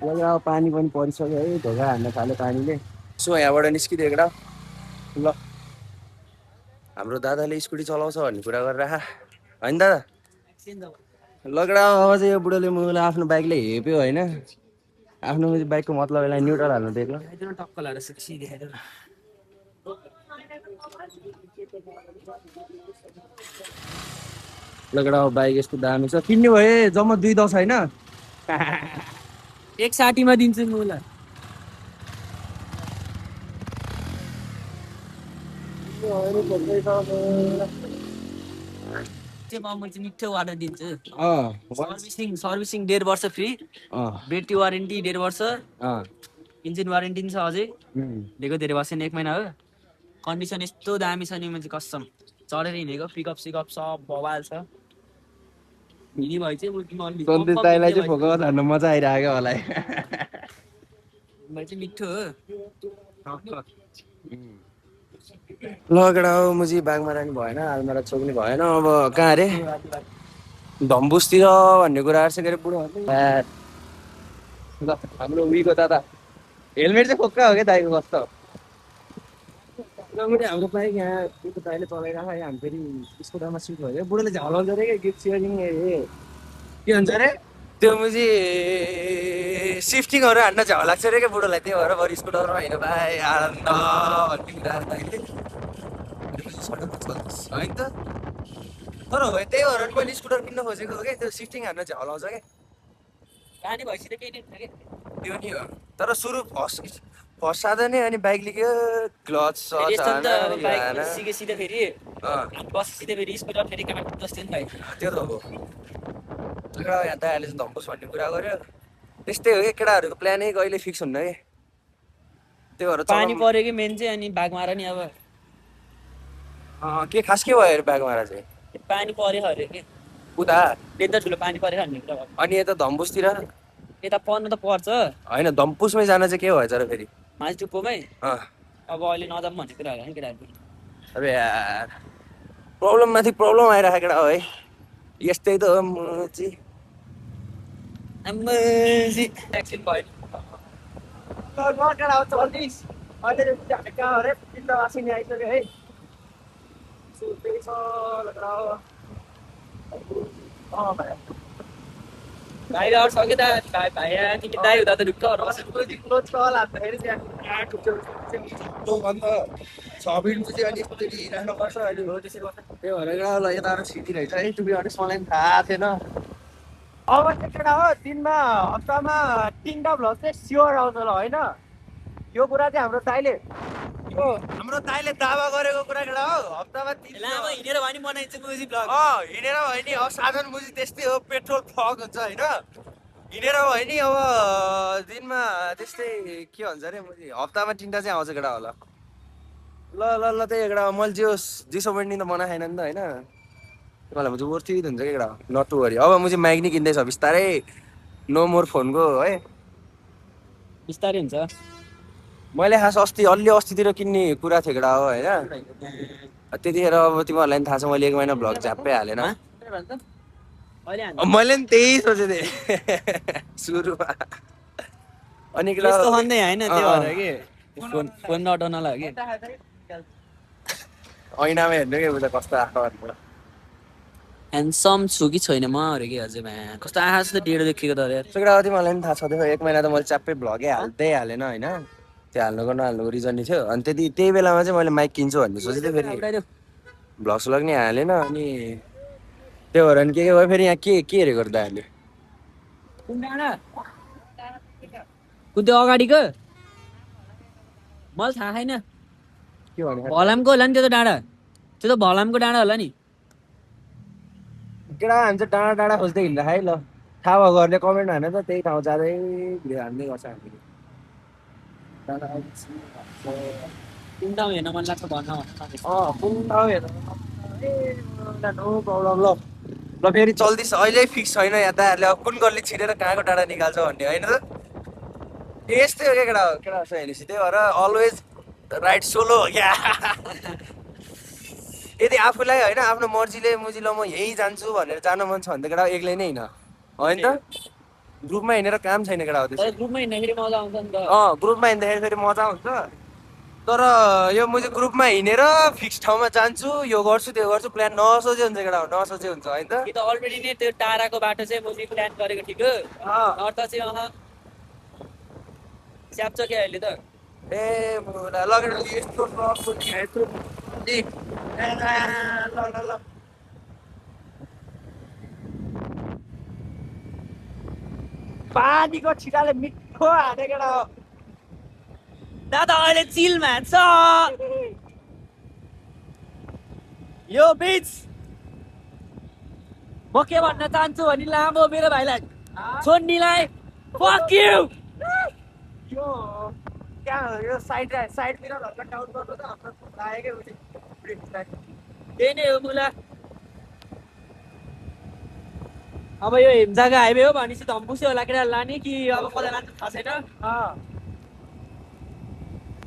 Speaker 1: लगेर अब पानी पनि परिसक्यो है ढोका हान्न थाल्यो पानीले सो यहाँबाट निस्किदियो एउटा ल हाम्रो दादाले स्कुटी चलाउँछ भन्ने कुरा गरेर होइन दादा लगेर अब चाहिँ यो बुढोले मलाई आफ्नो बाइकले हेप्यो होइन आफ्नो बाइकको मतलब यसलाई न्युट्रल हाल्नु दिएको
Speaker 2: टक्क लाएर सिक्सी देखाइदियो
Speaker 1: लगेर अब बाइक यस्तो दामी छ किन्ने भए जम्मा 2-10 होइन
Speaker 2: 160 दिन्छु म उसलाई म चाहिँ मिठो वाटर दिन्छु सर्भिसिङ 1.5 वर्ष फ्री ब्याट्री वारेन्टी 1.5 वर्ष इन्जिन वारेन्टी पनि छ अझै दिएको 1.5 वर्ष नि 1 महिना हो कन्डिसन यस्तो दामी छ नि म चाहिँ कसम चढेर हिँडेको पिकअप सिकअप सब बवाल छ हिँडी भए चाहिँ
Speaker 1: सन्देश दाइलाई चाहिँ फोको हान्न मजा आइरहेको होला
Speaker 2: चाहिँ मिठो हो
Speaker 1: लगेडा हो म चाहिँ बाघमारा नि भएन आलमारा चोक नि भएन अब कहाँ अरे धम्बुसतिर भन्ने कुराहरू चाहिँ के अरे बुढो ल हाम्रो उहीको दादा हेलमेट चाहिँ खोक्का हो क्या दाइको कस्तो हाम्रो बाइक यहाँ दाइले चलाइरहेको है हामी फेरि स्कुटरमा सिट भयो बुढोले झलाउँछ अरे क्या गिफ्ट सेयरिङ के भन्छ अरे त्यो मुजी सिफ्टिङहरू हान्न झ्याउ लाग्छ अरे क्या बुढोलाई, त्यही भएर बरु स्कुटरमा होइन भाइ आनन्द भन्ने कुराहरू त अहिले होइन त। तर हो त्यही भएर पनि मैले स्कुटर किन्न खोजेको हो क्या, त्यो सिफ्टिङ हान्न झ्याउ लाउँछ क्या।
Speaker 2: पानी भइसक्यो केही नै छैन
Speaker 1: त्यो नि हो, तर सुरु फर्स्ट साधन नै अनि बाइक लिग्यो क्लच
Speaker 2: फेरि
Speaker 1: सच
Speaker 2: यस्तो नि त
Speaker 1: हान
Speaker 2: बाइक सिकेपछि फेरि
Speaker 1: अँ
Speaker 2: बसेपछि फेरि स्कुटर फेरि काट्नु जस्तै नि भाइ।
Speaker 1: त्यो त हो। केटा यहाँ दायाले चाहिँ धम्पोस् भन्ने कुरा गर्यो, त्यस्तै हो क्या केटाहरूको प्लानै कहिले फिक्स हुन्न कि, त्यही भएर
Speaker 2: पानी
Speaker 1: चलाउनु।
Speaker 2: पऱ्यो कि मेन चाहिँ अनि बाघमारा नि अब
Speaker 1: के खास के भयो अरे बाघमारा चाहिँ
Speaker 2: पानी पऱ्यो अरे कि
Speaker 1: उता,
Speaker 2: त्यति त ठुलो पानी पऱ्यो भन्ने कुरा भयो।
Speaker 1: अनि यता धम्पुसतिर
Speaker 2: यता पर्नु त पर्छ
Speaker 1: होइन धम्पुसमै जान चाहिँ के भएछ र फेरि?
Speaker 2: माझटुप्पोमै
Speaker 1: अँ
Speaker 2: अब अहिले नजाऊँ भन्ने कुरा होला नि केटाहरू।
Speaker 1: अब यार प्रब्लम माथि प्रब्लम आइरहेको केटा हो है, यस्तै त हो मुजी।
Speaker 2: आम्माजी एकछिन भयो भाइ अरू सक्यो त भाइ भाइ तिमी दाइ हुँदा त ढुक्कहरू
Speaker 1: त्यही भएर केटाहरूलाई यता सिटी रहेछ है, टु बी अनेस्ट मलाई पनि थाहा थिएन।
Speaker 4: अब चाहिँ केटा हो दिनमा हप्तामा 3टा भ्लग चाहिँ स्योर आउँछ ल होइन, यो कुरा चाहिँ हाम्रो दाइले यो
Speaker 1: हाम्रो दाइले दावा गरेको कुरा केटा हो, हप्तामा
Speaker 2: लामो हिँडेर भयो नि बनाइन्छ मुजी ब्लग।
Speaker 1: हिँडेर भयो नि, अब साधन मुजी त्यस्तै हो, पेट्रोल फ्लग हुन्छ होइन, हिँडेर भयो नि अब दिनमा त्यस्तै के भन्छ अरे मुजी हप्तामा 3टा चाहिँ आउँछ केटा होला। ल ल ल त्यही केटा मैले जियोसोभेन्टी त बनाएको छैन नि त होइन, मलाई मुझे वर्थ इट हुन्छ क्या केटा, नट टु वरी। अब मुझे माइक नि किन्दैछ बिस्तारै, नो मोर फोनको है।
Speaker 2: बिस्तारै हुन्छ
Speaker 1: मैले खास अस्तितिर किन्ने कुरा थियो केटा हो होइन, त्यतिखेर अब तिमीहरूलाई पनि थाहा छ मैले 1 महिना भ्लग झ्याप्पै हालेन।
Speaker 2: अहिले हामी
Speaker 1: मैले पनि त्यही सोचेको थिएँ सुरुमा, अनि केटा
Speaker 2: यस्तो खन्दै होइन त्यो भएर कि फोन फोन नउठाउनलाई हो कि
Speaker 1: ऐनामा हेर्नु क्या उता कस्तो आएको भनेर।
Speaker 2: ह्यान्डसम छु कि छैन म अरे कि हजुर म्या कस्तो आँखा जस्तो डेढो देखेको त अरे
Speaker 1: त्यो केटा तिमीहरूलाई पनि थाहा छ देखो 1 महिना त मैले च्याप्पै भ्लगै हाल्दै हालेन होइन, त्यो हाल्नुको नहाल्नुको रिजन नै थियो। अनि त्यही बेलामा चाहिँ मैले माइक किन्छु भन्ने सोचेको थिएँ, फेरि भ्लग स्लग नि हालेन, अनि त्यो भएर नि के भयो फेरि यहाँ के हेरेको गर्दा अहिले
Speaker 2: कुन डाँडा कुन त्यो अगाडिको मलाई थाहा छैन
Speaker 1: के भने
Speaker 2: भलामको होला नि त्यो त डाँडा त्यो त भलामको डाँडा होला नि
Speaker 1: केटा हामी चाहिँ डाँडा खोज्दै हिँड्दा है। ल थाहा भएकोहरूले कमेन्ट हाने त त्यही ठाउँ जाँदै भिडियो हान्दै गर्छ हामीले।
Speaker 2: कुन ठाउँ हेर्न मन लाग्छ भन्न
Speaker 1: कुन ठाउँ हेर्नु नो प्रब्लम। ल ल फेरि चल्दैछ, अहिले फिक्स छैन यहाँ दाहरूले अब कुन गल्ली छिरेर कहाँको डाँडा निकाल्छ भन्ने होइन त, यस्तै हो क्या केटा भनेपछि। त्यही भएर अलवेज राइट सोलो हो क्या। यदि आफूलाई होइन आफ्नो मर्जीले मुजी ल म यहीँ जान्छु भनेर जान मन छ भने त केटा एक्लै नै हिँड होइन त, ग्रुपमा हिँडेर काम छैन केटा हो त्यसो।
Speaker 2: ग्रुपमा हिँड्दाखेरि मजा आउँछ नि त
Speaker 1: ग्रुपमा हिँड्दाखेरि फेरि मजा हुन्छ, तर यो म चाहिँ ग्रुपमा हिँडेर फिक्स ठाउँमा जान्छु यो गर्छु त्यो गर्छु प्लान नसोचे हुन्छ केटा हो, नसोचे हुन्छ होइन त।
Speaker 2: कि त अलरेडी नै त्यो टाढाको बाटो चाहिँ मैले प्लान गरेको ठिक हो अर्थ चाहिँ च्याप्छ क्या अहिले त
Speaker 1: ए लगेर यस्तो
Speaker 4: पानीको छिटाले मिठो हाने केटा हो।
Speaker 2: दादा अहिले चिलमा छ यो बिच म के भन्न चाहन्छु भने लामो मेरो भाइलाई छोड्नीलाई फक यु
Speaker 4: यो त्यहाँ यो साइडतिर हल्का डाउन गर्नु त हाम्रो लागेकै हुन्छ।
Speaker 2: त्यही नै हो मुला अब यो हिमसागर हाइवे हो भनेपछि धम्पुसे होला केटा लाने कि अब कता लान्छ थाहा छैन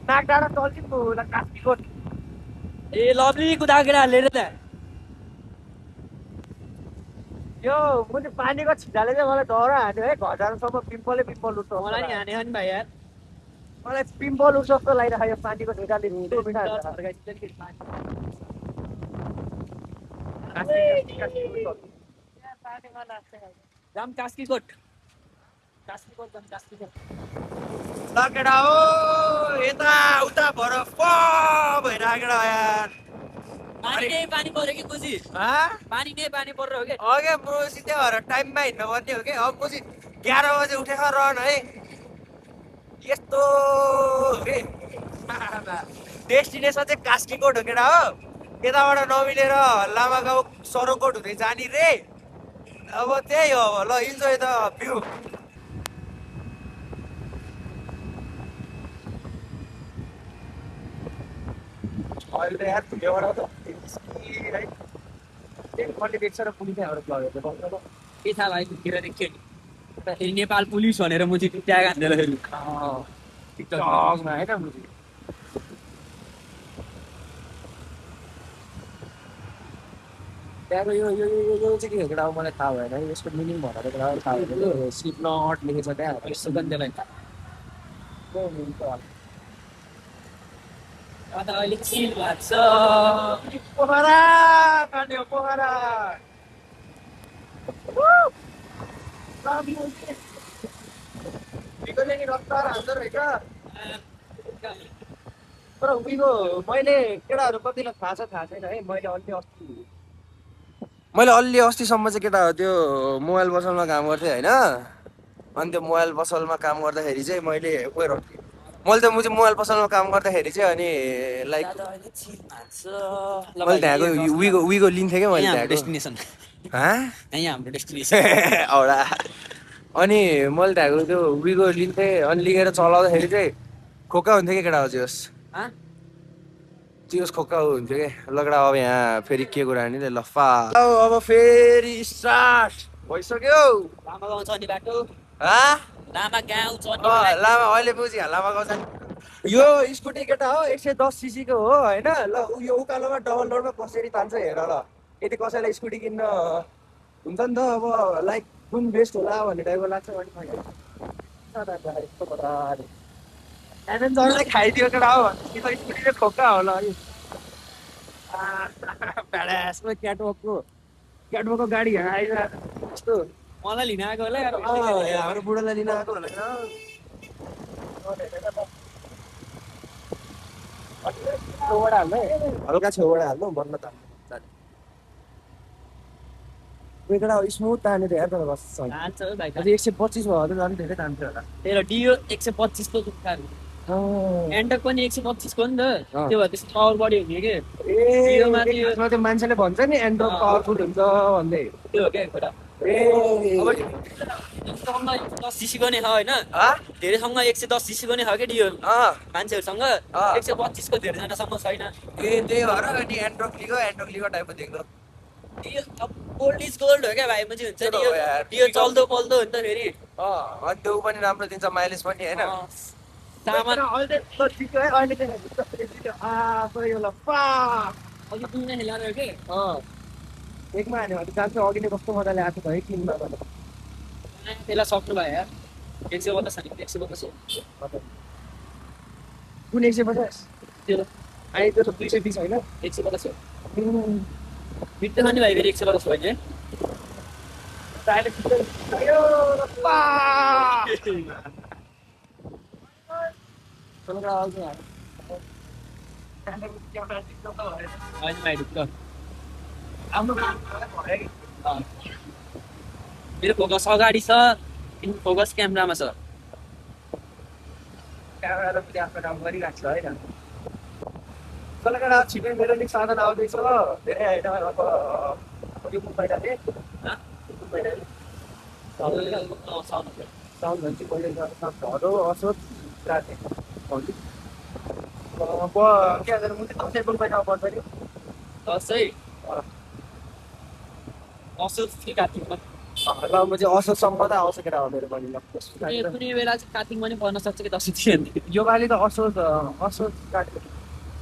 Speaker 4: नाक डाँडा चल्छ होला कास्कीकोट
Speaker 2: ए लभली कुदाएको केटा लिएर त
Speaker 4: यो मुनि पानीको छिटाले चाहिँ मलाई डर हान्यो है, घर जानुसम्म पिम्पलै पिम्पल उठ्छ
Speaker 2: मलाई नि हाने हो नि भाइ यार
Speaker 4: मलाई पिम्पल उठ्छ जस्तो लागिरहेको यो पानीको छिटाले मिठो मिठो हान्छ।
Speaker 2: जाम कास्कीकोट जाम कास्कीकोट
Speaker 4: ल केटा हो यता उता भएर भइरहेको यार
Speaker 2: पानी नै पानी पर्यो कि बुझी पानी नै पानी परेर हो कि
Speaker 4: अघि म सिधै भएर टाइममा हिँड्नु पर्ने हो कि अब पछि 11 बजे उठेर रहन है यस्तो डेस्टिनेसन चाहिँ कास्कीकोट हो केटा हो यताबाट नमिलेर लामागाउँ सरोकोट हुँदै जाने रे अब त्यही हो ल इन्जोय द भ्यू अहिले त यार ठुलोबाट त कति देख्छ र पुलिस लगेको
Speaker 2: के थाहा भाइ तिर देख्यो नि फेरि नेपाल पुलिस भनेर म चाहिँ ट्याग हान्दैन फेरि
Speaker 4: टकमा होइन त्यहाँको यो चाहिँ के हो केटा अब मलाई थाहा भएन यसको मिनिङ भनेर केटा थाहा भएन स्लिप नट लेखेको छ त्यहाँ
Speaker 2: यस्तो गन्धलाई अहिले चिल भएको छ
Speaker 4: पोखरा काट्यो पोखरा रफ्तार हाल्दो रहेछ तर उनीको मैले केटाहरू कतिलाई थाहा छैन है मैले अलि अस्तिसम्म चाहिँ केटा त्यो मोबाइल पसलमा काम गर्थेँ होइन अनि त्यो मोबाइल पसलमा काम गर्दाखेरि चाहिँ मैले मैले त मोबाइल पसलमा काम गर्दाखेरि चाहिँ अनि लाइक मैले त्यहाँको विगो लिन्थेँ क्या मैले त्यहाँको
Speaker 2: डेस्टिनेसन यहीँ हाम्रो डेस्टिनेसन
Speaker 4: औडा अनि मैले त्यहाँको त्यो विगो लिन्थेँ अनि लिएर चलाउँदाखेरि चाहिँ खोका हुन्थ्यो क्या केटा होस् चियोस् खोका हुन्थ्यो क्या लगडा अब यहाँ फेरि के कुरा नि लफा अब फेरि स्टार्ट भइसक्यो
Speaker 2: लामा गाउँ चढ्ने बाटो लामा गाउँ चढ्ने
Speaker 4: लामा अहिले बुझिहाल लामा गाउँ यो स्कुटी केटा हो 110 सीसीको हो होइन ल यो उकालोमा डबल रोडमा कसरी तान्छ हेर ल यदि कसैलाई स्कुटी किन्न हुन्छ नि त अब लाइक कुन बेस्ट होला भन्ने टाइपको लाग्छ एभेन्जरलाई खाइदियो केटा हो कि त स्कुटीले खोक्का होला प्याडासमा क्याटवकको गाडी आइरहेको यस्तो
Speaker 2: मलाई लिन आएको होला यार
Speaker 4: हाम्रो बुढोलाई लिन आएको होला छेउबाट हाल्नु हल्का छेउबाट हाल्नु भन्न त केटा स्मुथ तान्यो त यार तर बस
Speaker 2: तान्छ भाइ
Speaker 4: अझै 125 भयो भने झन् धेरै तान्छ होला
Speaker 2: तेरो डियो 125 को जुत्ताहरू एन्टक पनि 125 को नि त त्यो भएर त्यस्तो पावर बढी हुने के
Speaker 4: त्यसमा त्यो मान्छेले भन्छ नि एन्ड्रोप पावरफुल हुन्छ भन्दै
Speaker 2: त्यो हो क्या कुरा सँग 110 सीसीको नै छ होइन धेरैसँग 110 सीसीको नै छ क्या डियो मान्छेहरूसँग 125 को धेरैजनासँग छैन
Speaker 4: ए त्यही भएर अनि एन्ड्रोप लिगो टाइपको देख्दो
Speaker 2: गोल्ड इज गोल्ड हो क्या भाइ पछि हुन्छ नि यो चल्दो पल्दो हुन्छ फेरि
Speaker 4: अनि त्यो पनि राम्रो दिन्छ माइलेज पनि होइन
Speaker 2: सामान
Speaker 4: अहिले
Speaker 2: अघि पुग्ने खेलाएर के
Speaker 4: एकमा हान्यो भने जान्छ अघि नै कस्तो मजाले आएको छ है किनमा
Speaker 2: त्यसलाई सक्नु भयो यार 150 छ नि 150
Speaker 4: कुन 150
Speaker 2: त्यो
Speaker 4: अनि त्यो त 230 होइन
Speaker 2: 150 बिट्टो खाने भाइ फेरि 150 भयो मेरो फोकस अगाडि छ फोकस क्यामेरामा छ
Speaker 4: क्यामेरा पनि आफ्नो काम गरिरहेको छ होइन कलाकार छिटै मेरो नि साधन आउँदैछ धेरै होइन अब यो पहिलाले साउन्ड भन्छ पहिले घरो असोज राते क्या गरेर म चाहिँ दसैँ पहिला पर्छ नि
Speaker 2: दसैँ असोज कि कार्तिकमा
Speaker 4: ल म चाहिँ असोजसम्म त आउँछ केटा हो मेरो पनि ल
Speaker 2: कुनै बेला चाहिँ कार्तिकमा नि पर्न सक्छ कि दसैँ थियो
Speaker 4: यो पालि त असोज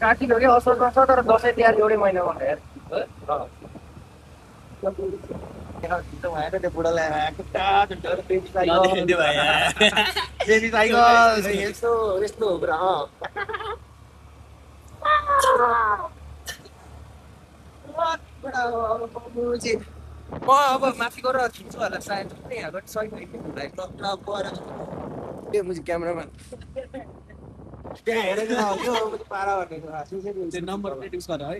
Speaker 4: कार्तिक हो कि असोजमा छ तर दसैँ तिहार एउटै महिनामा यार त्यो बुढालाई यस्तो यस्तो हो कुरा
Speaker 1: म अब माथि गएर खिच्छु होला सायद यहाँबाट सही ए मुझे क्यामेरामा त्यहाँ हेरेको नहुन्थ्यो पारा भनेको
Speaker 2: नम्बर प्लेट युज गर है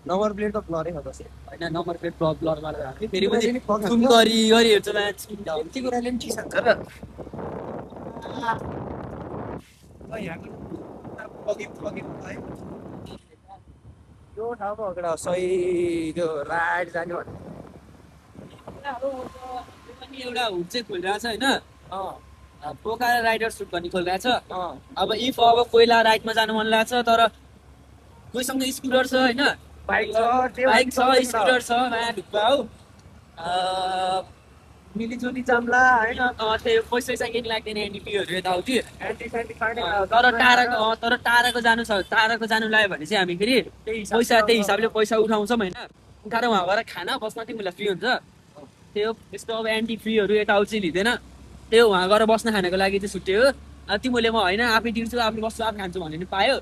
Speaker 1: नम्बर प्लेट त ब्लरै हो त
Speaker 2: होइन नम्बर प्लेट ब्लर गरेर राख्यो फेरि पनि जुम गरी गरी हेर्छु म्याच
Speaker 1: यति कुराले पनि ठिक छ र यो ठाउँमा हो केटा सही त्यो राइड जाने भने
Speaker 2: पनि एउटा हुट चाहिँ खोलिरहेको छ होइन पोखरा राइडर सुट भन्ने खोलिरहेको छ अब इफ अब कोइला राइडमा जानु मन लाग्छ तर कोहीसँग स्कुटर छ होइन बाइक छ स्कुटर छ माया ढुक्का हौ
Speaker 1: मिलिजुली जाम्ला होइन
Speaker 2: त्यो पैसा केही लाग्दैन एनडिपीहरू यताउति तर टाढाको जानु छ टाढाको जानु लाग्यो भने चाहिँ हामी फेरि पैसा त्यही हिसाबले पैसा उठाउँछौँ होइन उठाएर उहाँ गएर खाना बस्न तिमीलाई फ्री हुन्छ त्यो यस्तो अब एन्टी फ्रीहरू यताउति चाहिँ लिँदैन त्यो उहाँ गएर बस्न खानेको लागि चाहिँ छुट्टै हो तिमीले म होइन आफै दिन्छु आफै बस्छु आफै खान्छु भन्ने नि पायो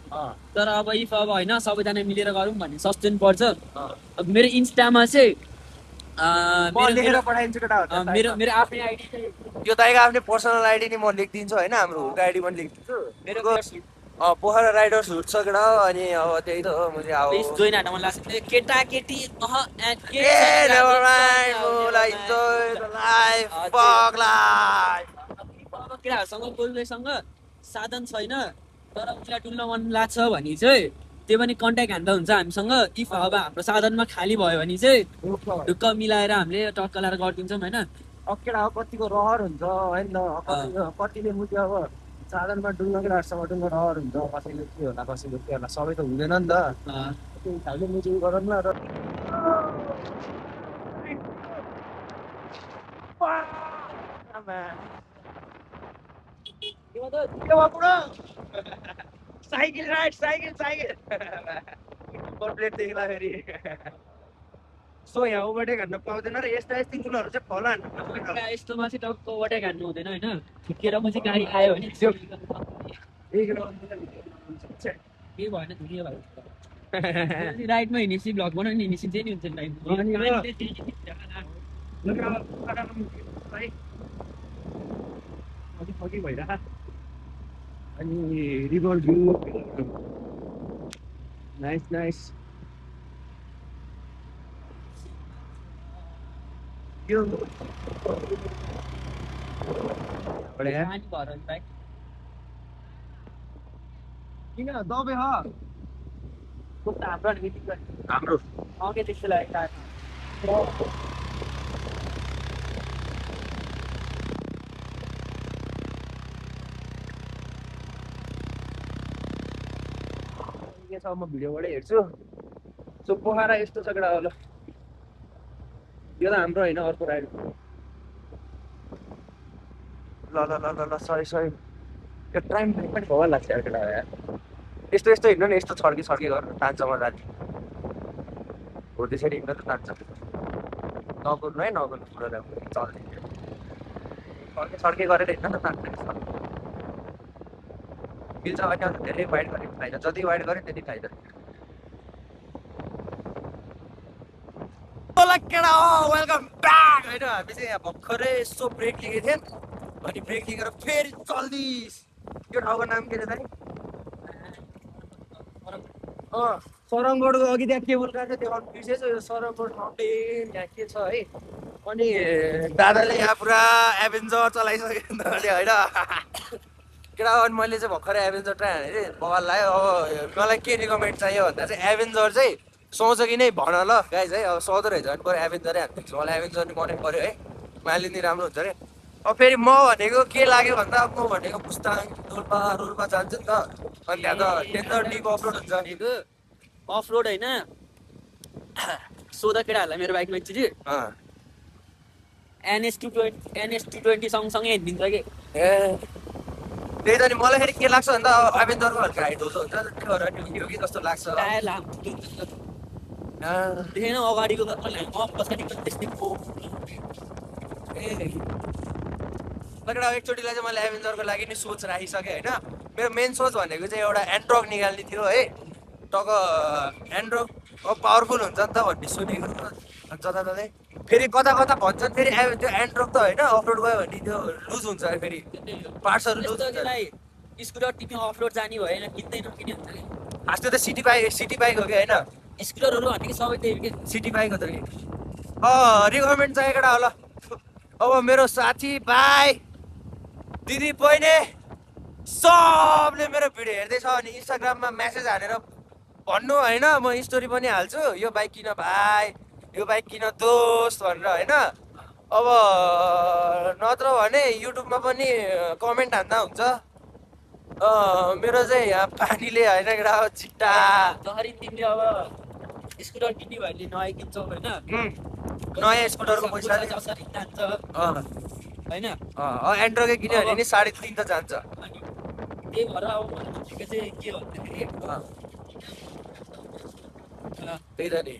Speaker 2: तर अब इफ अब होइन सबैजना मिलेर गरौँ भन्ने सस्टेन पर्छ अब मेरो इन्स्टामा चाहिँ मेरो मेरो आफ्नै आइडी
Speaker 1: यो दाइको आफ्नै पर्सनल आइडी नि म लेखिदिन्छु होइन हाम्रो हुडको आइडी पनि लेखिदिन्छु
Speaker 2: मेरो
Speaker 1: पोखरा राइडर्स हुड छ केटा अनि अब त्यही त हो म चाहिँ
Speaker 2: प्लिज
Speaker 1: अब
Speaker 2: जोइन हाल्न मन लाग्छ केटा केटी केटाहरूसँग कोहीसँग साधन छैन तर उसलाई डुल्न मन लाग्छ भने चाहिँ त्यो पनि कन्ट्याक्ट हान्दा हुन्छ हामीसँग इफ अब हाम्रो साधनमा खाली भयो भने चाहिँ ढुक्क मिलाएर हामीले टक्क लाएर गरिदिन्छौँ होइन
Speaker 1: केटा कतिको रहर हुन्छ होइन कतिले मुझे अब साधनमा डुल्न केटाहरूसँग डुल्न रहर हुन्छ कसैले के होला कसैले के होला सबै त हुँदैन नि त त्यही हिसाबले मुझे गरौँ न र साइकिल राइड साइकिल प्लेट देख्दा फेरि सो यहाँ ओभरटेक हान्न पाउँदैन र यस्ता यस्तै कुराहरू चाहिँ फलो हान्नु
Speaker 2: यस्तोमा चाहिँ टक्क ओभरटेक हान्नु हुँदैन होइन ठिकेर म चाहिँ गाडी आयो भने केही भएन धुनियो भयो राइडमा हिँडेपछि भ्लग बनाउने हिँडेपछि चाहिँ नि हुन्छ
Speaker 1: भइरह अनि रिभर भ्यू नाइस नाइस यो बढिया किन दबाई हो हाम्रो
Speaker 2: अघि त्यस्तो लाग्यो
Speaker 1: के छ म भिडियोबाटै हेर्छु सो पोखरा यस्तो छ केटा ल यो त हाम्रो होइन अर्को राइड ल ल ल ल ल सरी सरी यो टाइम पनि भगवान लाग्छ यार केटा यार यस्तो यस्तो हिँड्नु नि यस्तो छड्की छड्की गरेर तान्छ मजाले हो त्यसरी हिँड्नु त तान्छ नगर्नु है नगर्नु पुरा चल्ने छड्के छड्के गरेर हिँड्नु त तान्छ मिल्छ भने अझ धेरै वाइड गरेको फाइदा जति वाइड गऱ्यो त्यति फाइदा केटा वेलकम ब्याक होइन हामी चाहिँ यहाँ भर्खरै यसो ब्रेक लिएको थियौँ अनि ब्रेक लिएर फेरि चल्दिस यो ठाउँको नाम के छ सरङगढको अघि त्यहाँ केबल काट्यो त्यो बिर्सेछ यो सरङगढ माउन्टेन यहाँ के छ है अनि दादाले यहाँ पुरा एभेन्जर चलाइसक्यो नि त होइन केटा अनि मैले चाहिँ भर्खरै एभेन्जर ट्राई हानेँ बवाल लाग्यो अब मलाई के रिकमेन्ड चाहियो भन्दा चाहिँ एभेन्जर चाहिँ सोच कि नै भन ल गाइज है अब सोध्दो रहेछ भने पऱ्यो एभेन्जरै हान्दैछु मलाई एभेन्जर नि मनै पऱ्यो है माइलेज नि राम्रो हुन्छ अरे अब फेरि म भनेको के लाग्यो भन्दा म भनेको पुस्ताङ रोल्पा जान्छु नि त अनि त्यहाँ त टेन्डर डिप अफरोड हुन्छ
Speaker 2: अफरोड होइन सोधा केटाहरूलाई मेरो बाइकमा एकचोटि NS 220 सँगसँगै हेरिदिन्छ कि
Speaker 1: ए त्यही त नि मलाई फेरि के लाग्छ भन्दा एभेन्जरको हल्का हाइट हुन्छ यो कि जस्तो लाग्छ
Speaker 2: टायर लामो देखेन अगाडिको पछाडिको त्यस्तै
Speaker 1: एकचोटिलाई चाहिँ मैले एभेन्जरको लागि नि सोच राखिसकेँ होइन मेरो मेन सोच भनेको चाहिँ एउटा एन्ड्रक निकाल्ने थियो है टक्क एन्ड्रक अब पावरफुल हुन्छ नि त भन्ने सुनेको
Speaker 4: जताततै फेरि कता कता भन्छन् फेरि त्यो एन्ड्रोक त होइन अफरोड गयो भने त्यो लुज हुन्छ अरे फेरि पार्ट्सहरू लुज हुन्छ
Speaker 2: स्कुटर तिमी अफरोड जाने भएन किन्दै नकिने हुन्छ कि
Speaker 4: खास त्यो त सिटी बाइक हो कि होइन
Speaker 2: स्कुटरहरू भनेको सबै त्यही हो कि
Speaker 4: सिटी बाइक हो त कि रिकमेन्ड चाहिँ केटा होला अब मेरो साथी भाइ दिदी बहिनी सबले मेरो भिडियो हेर्दैछ अनि इन्स्टाग्राममा म्यासेज हालेर भन्नु होइन म स्टोरी पनि हाल्छु यो बाइक किन भाइ यो बाइक किन दोस्त भनेर होइन अब नत्र भने युट्युबमा पनि कमेन्ट हान्दा हुन्छ मेरो चाहिँ यहाँ पानीले होइन केटा छिट्टा
Speaker 2: जसरी तिमीले अब स्कुटर किन्ने भयो भने नयाँ किन्छौ होइन
Speaker 4: नयाँ स्कुटरको पैसाले
Speaker 2: जसरी जान्छ होइन
Speaker 4: एन्ड्रोकै किन्यो भने नि 3.5 त जान्छ
Speaker 2: अनि त्यही भएर अब मैले भनेको चाहिँ के भन्दाखेरि
Speaker 4: त्यही त नि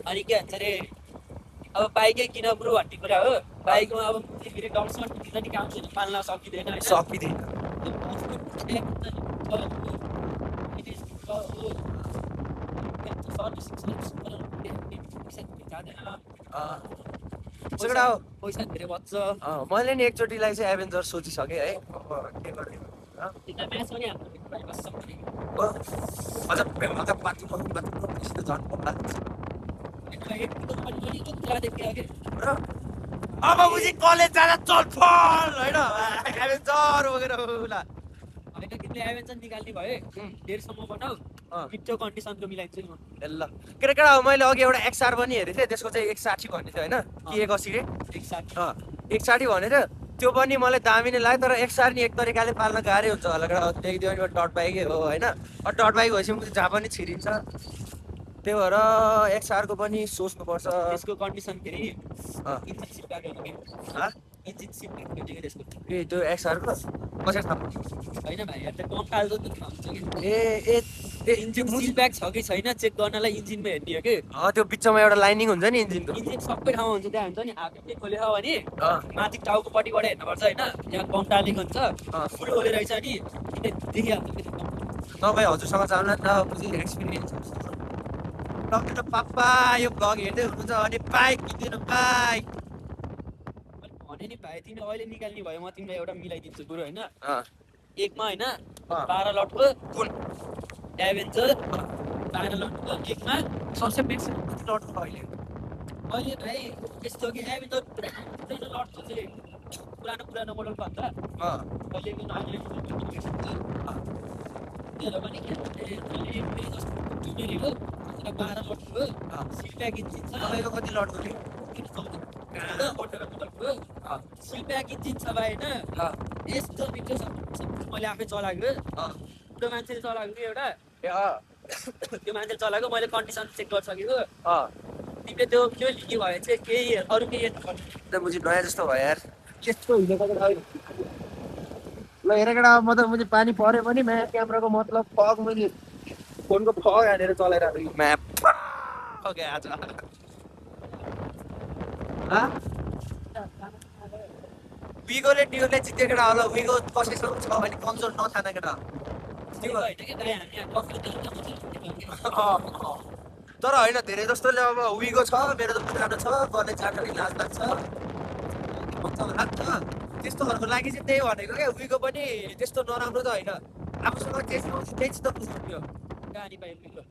Speaker 2: अनि के भन्छ अरे अब बाइकै किन ब्रो भन्ने कुरा हो बाइकमा अब फेरि डाउनसम्म किन नि काम छैन पाल्न सकिँदैन होइन
Speaker 4: सकिँदैन
Speaker 2: पैसा धेरै बच्छ
Speaker 4: मैले नि एकचोटिलाई चाहिँ एभेन्जर सोचिसकेँ है अब के गर्ने
Speaker 2: म्याच पनि
Speaker 4: अझ पाँच झन् अब बुझी कलेज जाँदा चलफल होइन एभेन्जर वगेर होला
Speaker 2: होइन तिमीले एभेन्जर निकाल्ने भए डेढसम्म बनाऊ पिक्चर कन्डिसनको मिलाइदिन्छु नि म
Speaker 4: ल केटा मैले अघि एउटा एक्सआर पनि हेरेको थिएँ त्यसको चाहिँ 160 भन्ने थियो होइन कि 180 रे 160 भनेर त्यो पनि मलाई दामी नै लाग्यो तर एक्सआर नि एक तरिकाले पाल्न गाह्रै हुन्छ होला केटा देखिदियो भने डट बाइकै हो होइन डट बाइक भएपछि जहाँ पनि छिरिन्छ त्यही भएर एक्सआरको पनि सोच्नुपर्छ
Speaker 2: त्यसको कन्डिसन फेरि engine seat back engine seat back त्यसको
Speaker 4: ए त्यो एक्सआरको कसरी थाहा
Speaker 2: होइन भाइ यहाँ त कम खालको त थाहा हुन्छ कि
Speaker 4: ए
Speaker 2: इन्जिन सिट ब्याक छ कि छैन चेक गर्नलाई इन्जिनमा हेर्ने हो कि
Speaker 4: त्यो बिचमा एउटा लाइनिङ हुन्छ नि इन्जिनको
Speaker 2: इन्जिन सबै ठाउँमा हुन्छ त्यहाँ हुन्छ नि आफूले खोलेको भने माथि टाउकोपट्टिबाट हेर्नुपर्छ होइन यहाँ कम टालेको हुन्छ फुल खोले रहेछ नि देखिहाल्छ
Speaker 4: तपाईँ हजुरसँग जानु न बुझी एक्सपिरियन्स तपाईँ त पापा यो भ्लग हेर्दै हुनुहुन्छ अनि बाइक किन्दिनु बाइक
Speaker 2: भने नि भाइ तिमी अहिले निकाल्ने भयो म तिमीलाई एउटा मिलाइदिन्छु कुरो होइन एकमा होइन 12 लटको
Speaker 4: कुन
Speaker 2: एभेन्जर 12 लटको एकमा
Speaker 4: सबसे बेसी कति लटको अहिले
Speaker 2: अहिले भाइ यस्तो कि एभेन्जर पुरानो लटको चाहिँ पुरानो मोडल भन्दा अहिलेको नयाँ त्यो पनि के हो 12 लटको सिल प्याक इन्जिन छ
Speaker 4: तपाईँको कति लटको थियो
Speaker 2: सिल प्याक इन्जिन छ भाइ होइन यस्तो मिठो छ मैले आफै चलाएको त्यो मान्छेले चलाएको कि एउटा त्यो मान्छेले चलाएको मैले कन्डिसन चेक गरिसकेको तिमीले त्यो लिने भयो चाहिँ केही अरू केही हेर्नु
Speaker 4: बुझी नयाँ जस्तो भयो यार
Speaker 2: त्यस्तो हिँडेको
Speaker 4: ल हेर केटा म त मुझे पानी पऱ्यो पनि म्याप क्यामेराको मतलब फग मैले फोनको फग हालेर चलाइरहेको म्याप आज विगोले डियोले जित्यो केटा होला विगो कसैसँग छ भने कन्सोल नथाना केटा तर होइन धेरै जस्तोले अब विगो छ मेरो त पुरानो छ गर्ने चाटरी लाज लाग्छ त्यस्तोहरूको लागि चाहिँ त्यही भनेको क्या विगो पनि त्यस्तो नराम्रो त होइन आफूसँग त्यही त बुझ्नु
Speaker 2: गाडी पाइपुको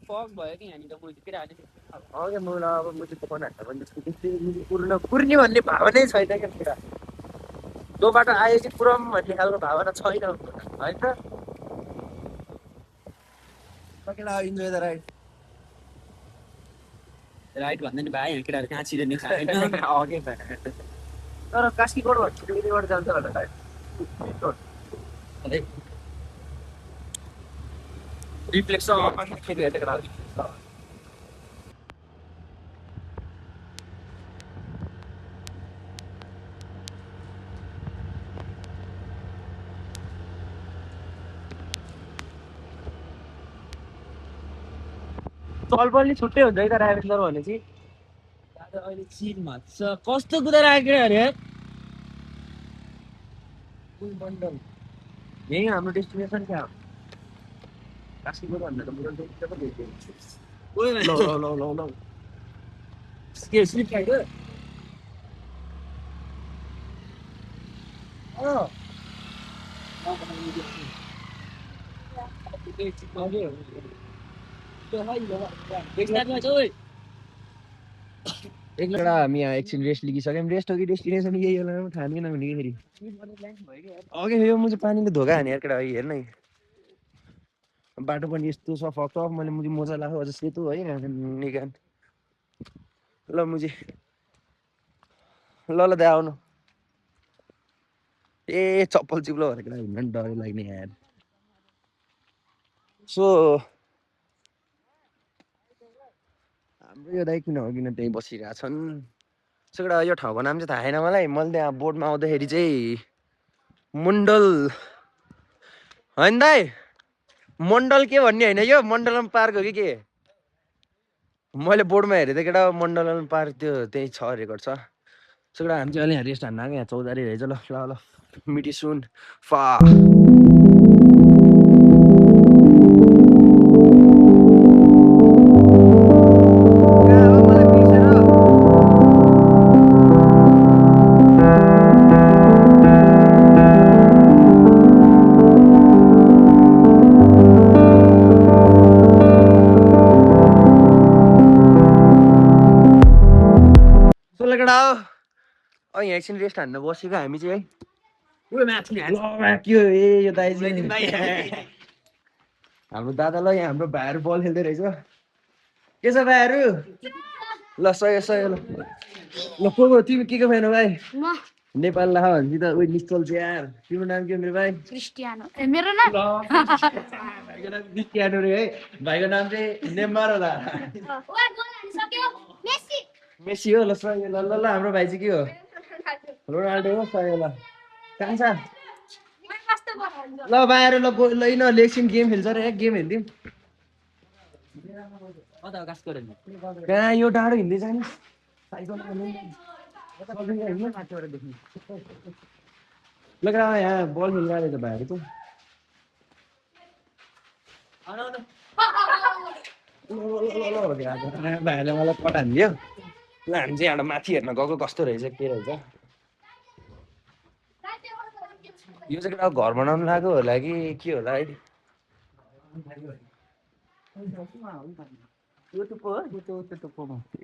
Speaker 2: फग भयो कि यहाँनिर मैले हालेँ
Speaker 4: अघि मलाई अब मैले फोन हाल्दा पनि पुर्ने भन्ने भावनै छैन क्या कुरा जो बाटो आयो चाहिँ पुरम भन्ने खालको भावना छैन होइन केटा इन्जोय द राइड
Speaker 2: राइट भन्दा नि भाइ यहाँ केटाहरू कहाँ छिरेन खाएन
Speaker 4: अघि तर कास्कीकोट भन्नेबाट जान्छ होला रिफ्लेक्स चल पनि छुट्टै हुन्छ है त एभेन्जर भनेपछि
Speaker 2: अहिले चिनमा छ कस्तो कुदा राखेको अरे
Speaker 4: यही हाम्रो डेस्टिनेसन क्या हो कास्कीकोट भन्दा त
Speaker 2: के स्लिप खाइदियो
Speaker 4: एकजना हामी यहाँ एकछिन रेस्ट लिइसक्यौँ रेस्ट हो कि डेस्टिनेसन यही होला थाहा थिएन भने फेरि अघि यो मुझे पानीले धोका हाने यार केटा हेर्न है बाटो पनि यस्तो छ फक मैले मुझे मजा लाग्यो अझ सेतो है निकान ल मुझे ल दाइ आउनु ए चप्पल चिप्लो भनेर केटा हिँड्न नि डरै लाग्ने यार सो हाम्रो यो दाइ किन हो किन त्यहीँ बसिरहेछन् सो केटा यो ठाउँको नाम चाहिँ थाहा छैन मलाई मैले त्यहाँ बोर्डमा आउँदाखेरि चाहिँ मण्डल होइन दाइ मण्डल के भन्ने होइन यो मण्डलम पार्क हो कि के मैले बोर्डमा हेरेँ त केटा मण्डलम पार्क त्यो त्यही छ रेकर्ड छ सो केटा हामी चाहिँ अहिले यहाँ रेस्ट हान्न आएको यहाँ चौधारी रहेछ ल ल मिटी सुन फा यहाँ एकछिन रेस्ट हान्न बसेको हामी चाहिँ है के ए यो दाइ हाम्रो दादा ल यहाँ हाम्रो भाइहरू बल खेल्दै रहेछ के छ भाइहरू ल सय सय ल ल को तिमी के फ्यान हो भाइ नेपाल ला भन्छ त उयो निश्चल चाहिँ यार तिम्रो नाम के हो मेरो भाइ
Speaker 5: क्रिस्टियानो मेरो नाम
Speaker 4: भाइको नाम क्रिस्टियानो रे है भाइको नाम चाहिँ नेमार होला मेसी हो ल सय ल ल हाम्रो भाइ चाहिँ के हो रोनाल्डो हो सय ल कहाँ छ ल भाइहरू ल ल एकछिन गेम खेल्छ रे गेम हेरिदिउँ कहाँ यो डाँडो हिँड्दै जाने ल यहाँ बल खेलिरहेको रहेछ भाइहरू चाहिँ भाइहरूले मलाई पठाइदियो ल हामी चाहिँ यहाँ माथि हेर्न गएको कस्तो रहेछ के रहेछ यो चाहिँ केटा घर बनाउनु लाग्यो होला कि के होला है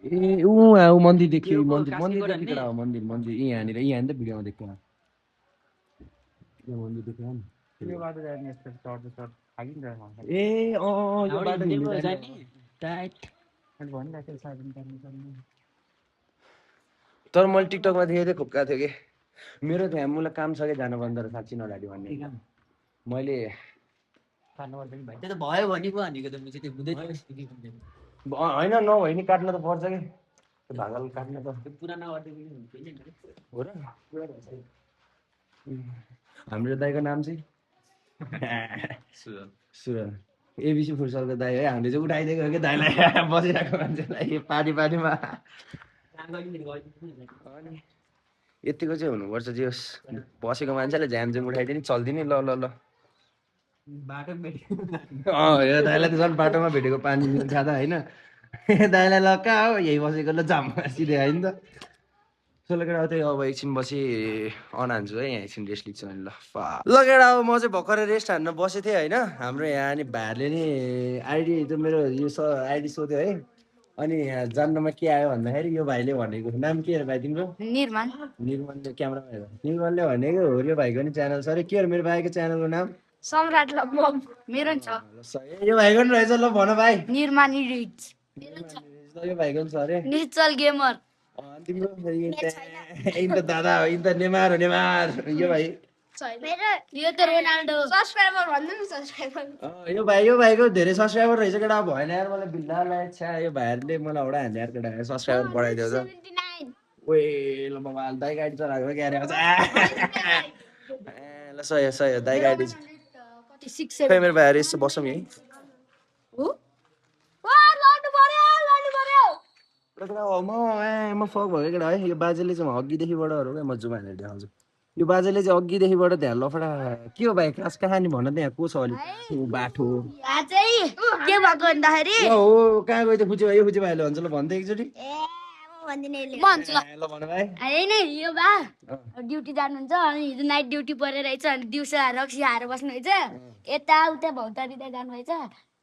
Speaker 4: ए ऊ मन्दिर देखियो मन्दिर मन्दिर देखियो केटा हो मन्दिर मन्दिर यहाँनिर यहाँ त भिडियोमा देख्यो यो मन्दिर देख्यो नि ए यो तर मैले टिकटकमा देखेको थिएँ खुप्का थियो कि मेरो त्यहाँ मलाई काम छ कि जानु पर्ने साँच्ची नडाडी भन्ने मैले
Speaker 2: भयो भने पो भनेको त चाहिँ त्यो हुँदैन
Speaker 4: होइन नभए नि काट्न त पर्छ कि भागल काट्न त
Speaker 2: पुरानो
Speaker 4: हो र हाम्रो दाइको नाम चाहिँ सुरल एबिसी फुटसलको दाइ है हामीले चाहिँ उठाइदिएको हो कि दाइलाई बसिरहेको मान्छेलाई पार्टी पार्टीमा यतिको चाहिँ हुनुपर्छ जे होस् बसेको मान्छेले झ्याम झ्याम उठाइदिने चल्दिने ल ल ल यो दाइलाई त झन् बाटोमा भेटेको पानी खाँदा होइन दाइलाई ल कहाँ हो यही बसेको ल जाम सिधै होइन त सोलो केटा त्यही अब एकछिन बसी अन हान्छु है यहाँ एकछिन रेस्ट लिन्छु अनि ल केटा अब म चाहिँ भर्खरै रेस्ट हान्न बसेको थिएँ होइन हाम्रो यहाँ नि भाइहरूले नि आइडी त मेरो यो आइडी सोध्यो है अनि यहाँ जान्नमा के आयो भन्दाखेरि यो भाइले भनेको नाम के अरे भाइ तिम्रो
Speaker 5: निर्माण
Speaker 4: निर्मलले क्यामेरामा हेर निर्मलले भनेको हो यो भाइको नि च्यानल छ अरे के अरे मेरो भाइको च्यानलको नाम
Speaker 5: सम्राट ल मेरो नि छ
Speaker 4: यो भाइको नि रहेछ ल भन भाइ
Speaker 5: निर्माण रिड्स
Speaker 4: यो भाइको नि छ अरे
Speaker 5: निश्चल गेमर
Speaker 4: तिम्रो दादा हो त नेमार हो नेमार यो भाइ
Speaker 5: यो त रोनाल्डो सब्स्क्राइबर भन्नु न सब्स्क्राइबर
Speaker 4: यो भाइको धेरै सब्स्क्राइबर रहेछ केटा भएन यार मलाई बिल्ला लागेको छ यो भाइहरूले मलाई एउटा हान्ने यार केटा सब्स्क्राइबर बढाइदियो त ओए ल मोबाइल दाइ गाडी चलाएको के अरे ल सय सय दाइ गाडी खै मेरो भाइहरू यस्तो बसौँ यहीँ म फक भएको केटा है यो बाजेले चाहिँ अघिदेखिबाटहरू क्या म जुम हालेर देखाउँछु यो बाजेले चाहिँ अघिदेखिबाट त्यहाँ लफडा के हो भाइ खास कहानी भन त्यहाँ को छ अलिक बाटो
Speaker 5: के भएको भन्दाखेरि
Speaker 4: हो कहाँ गयो त्यो फुचे भाइ यो फुचे भाइले भन्छ ल भन्दै एकचोटि
Speaker 5: म भन्छु ल
Speaker 1: ल भन भाइ
Speaker 5: होइन यो बा ड्युटी जानुहुन्छ अनि हिजो नाइट ड्युटी परेर रहेछ अनि दिउँसो रक्सी खाएर बस्नुहुन्छ यताउता भौतारिँदै जानुभएछ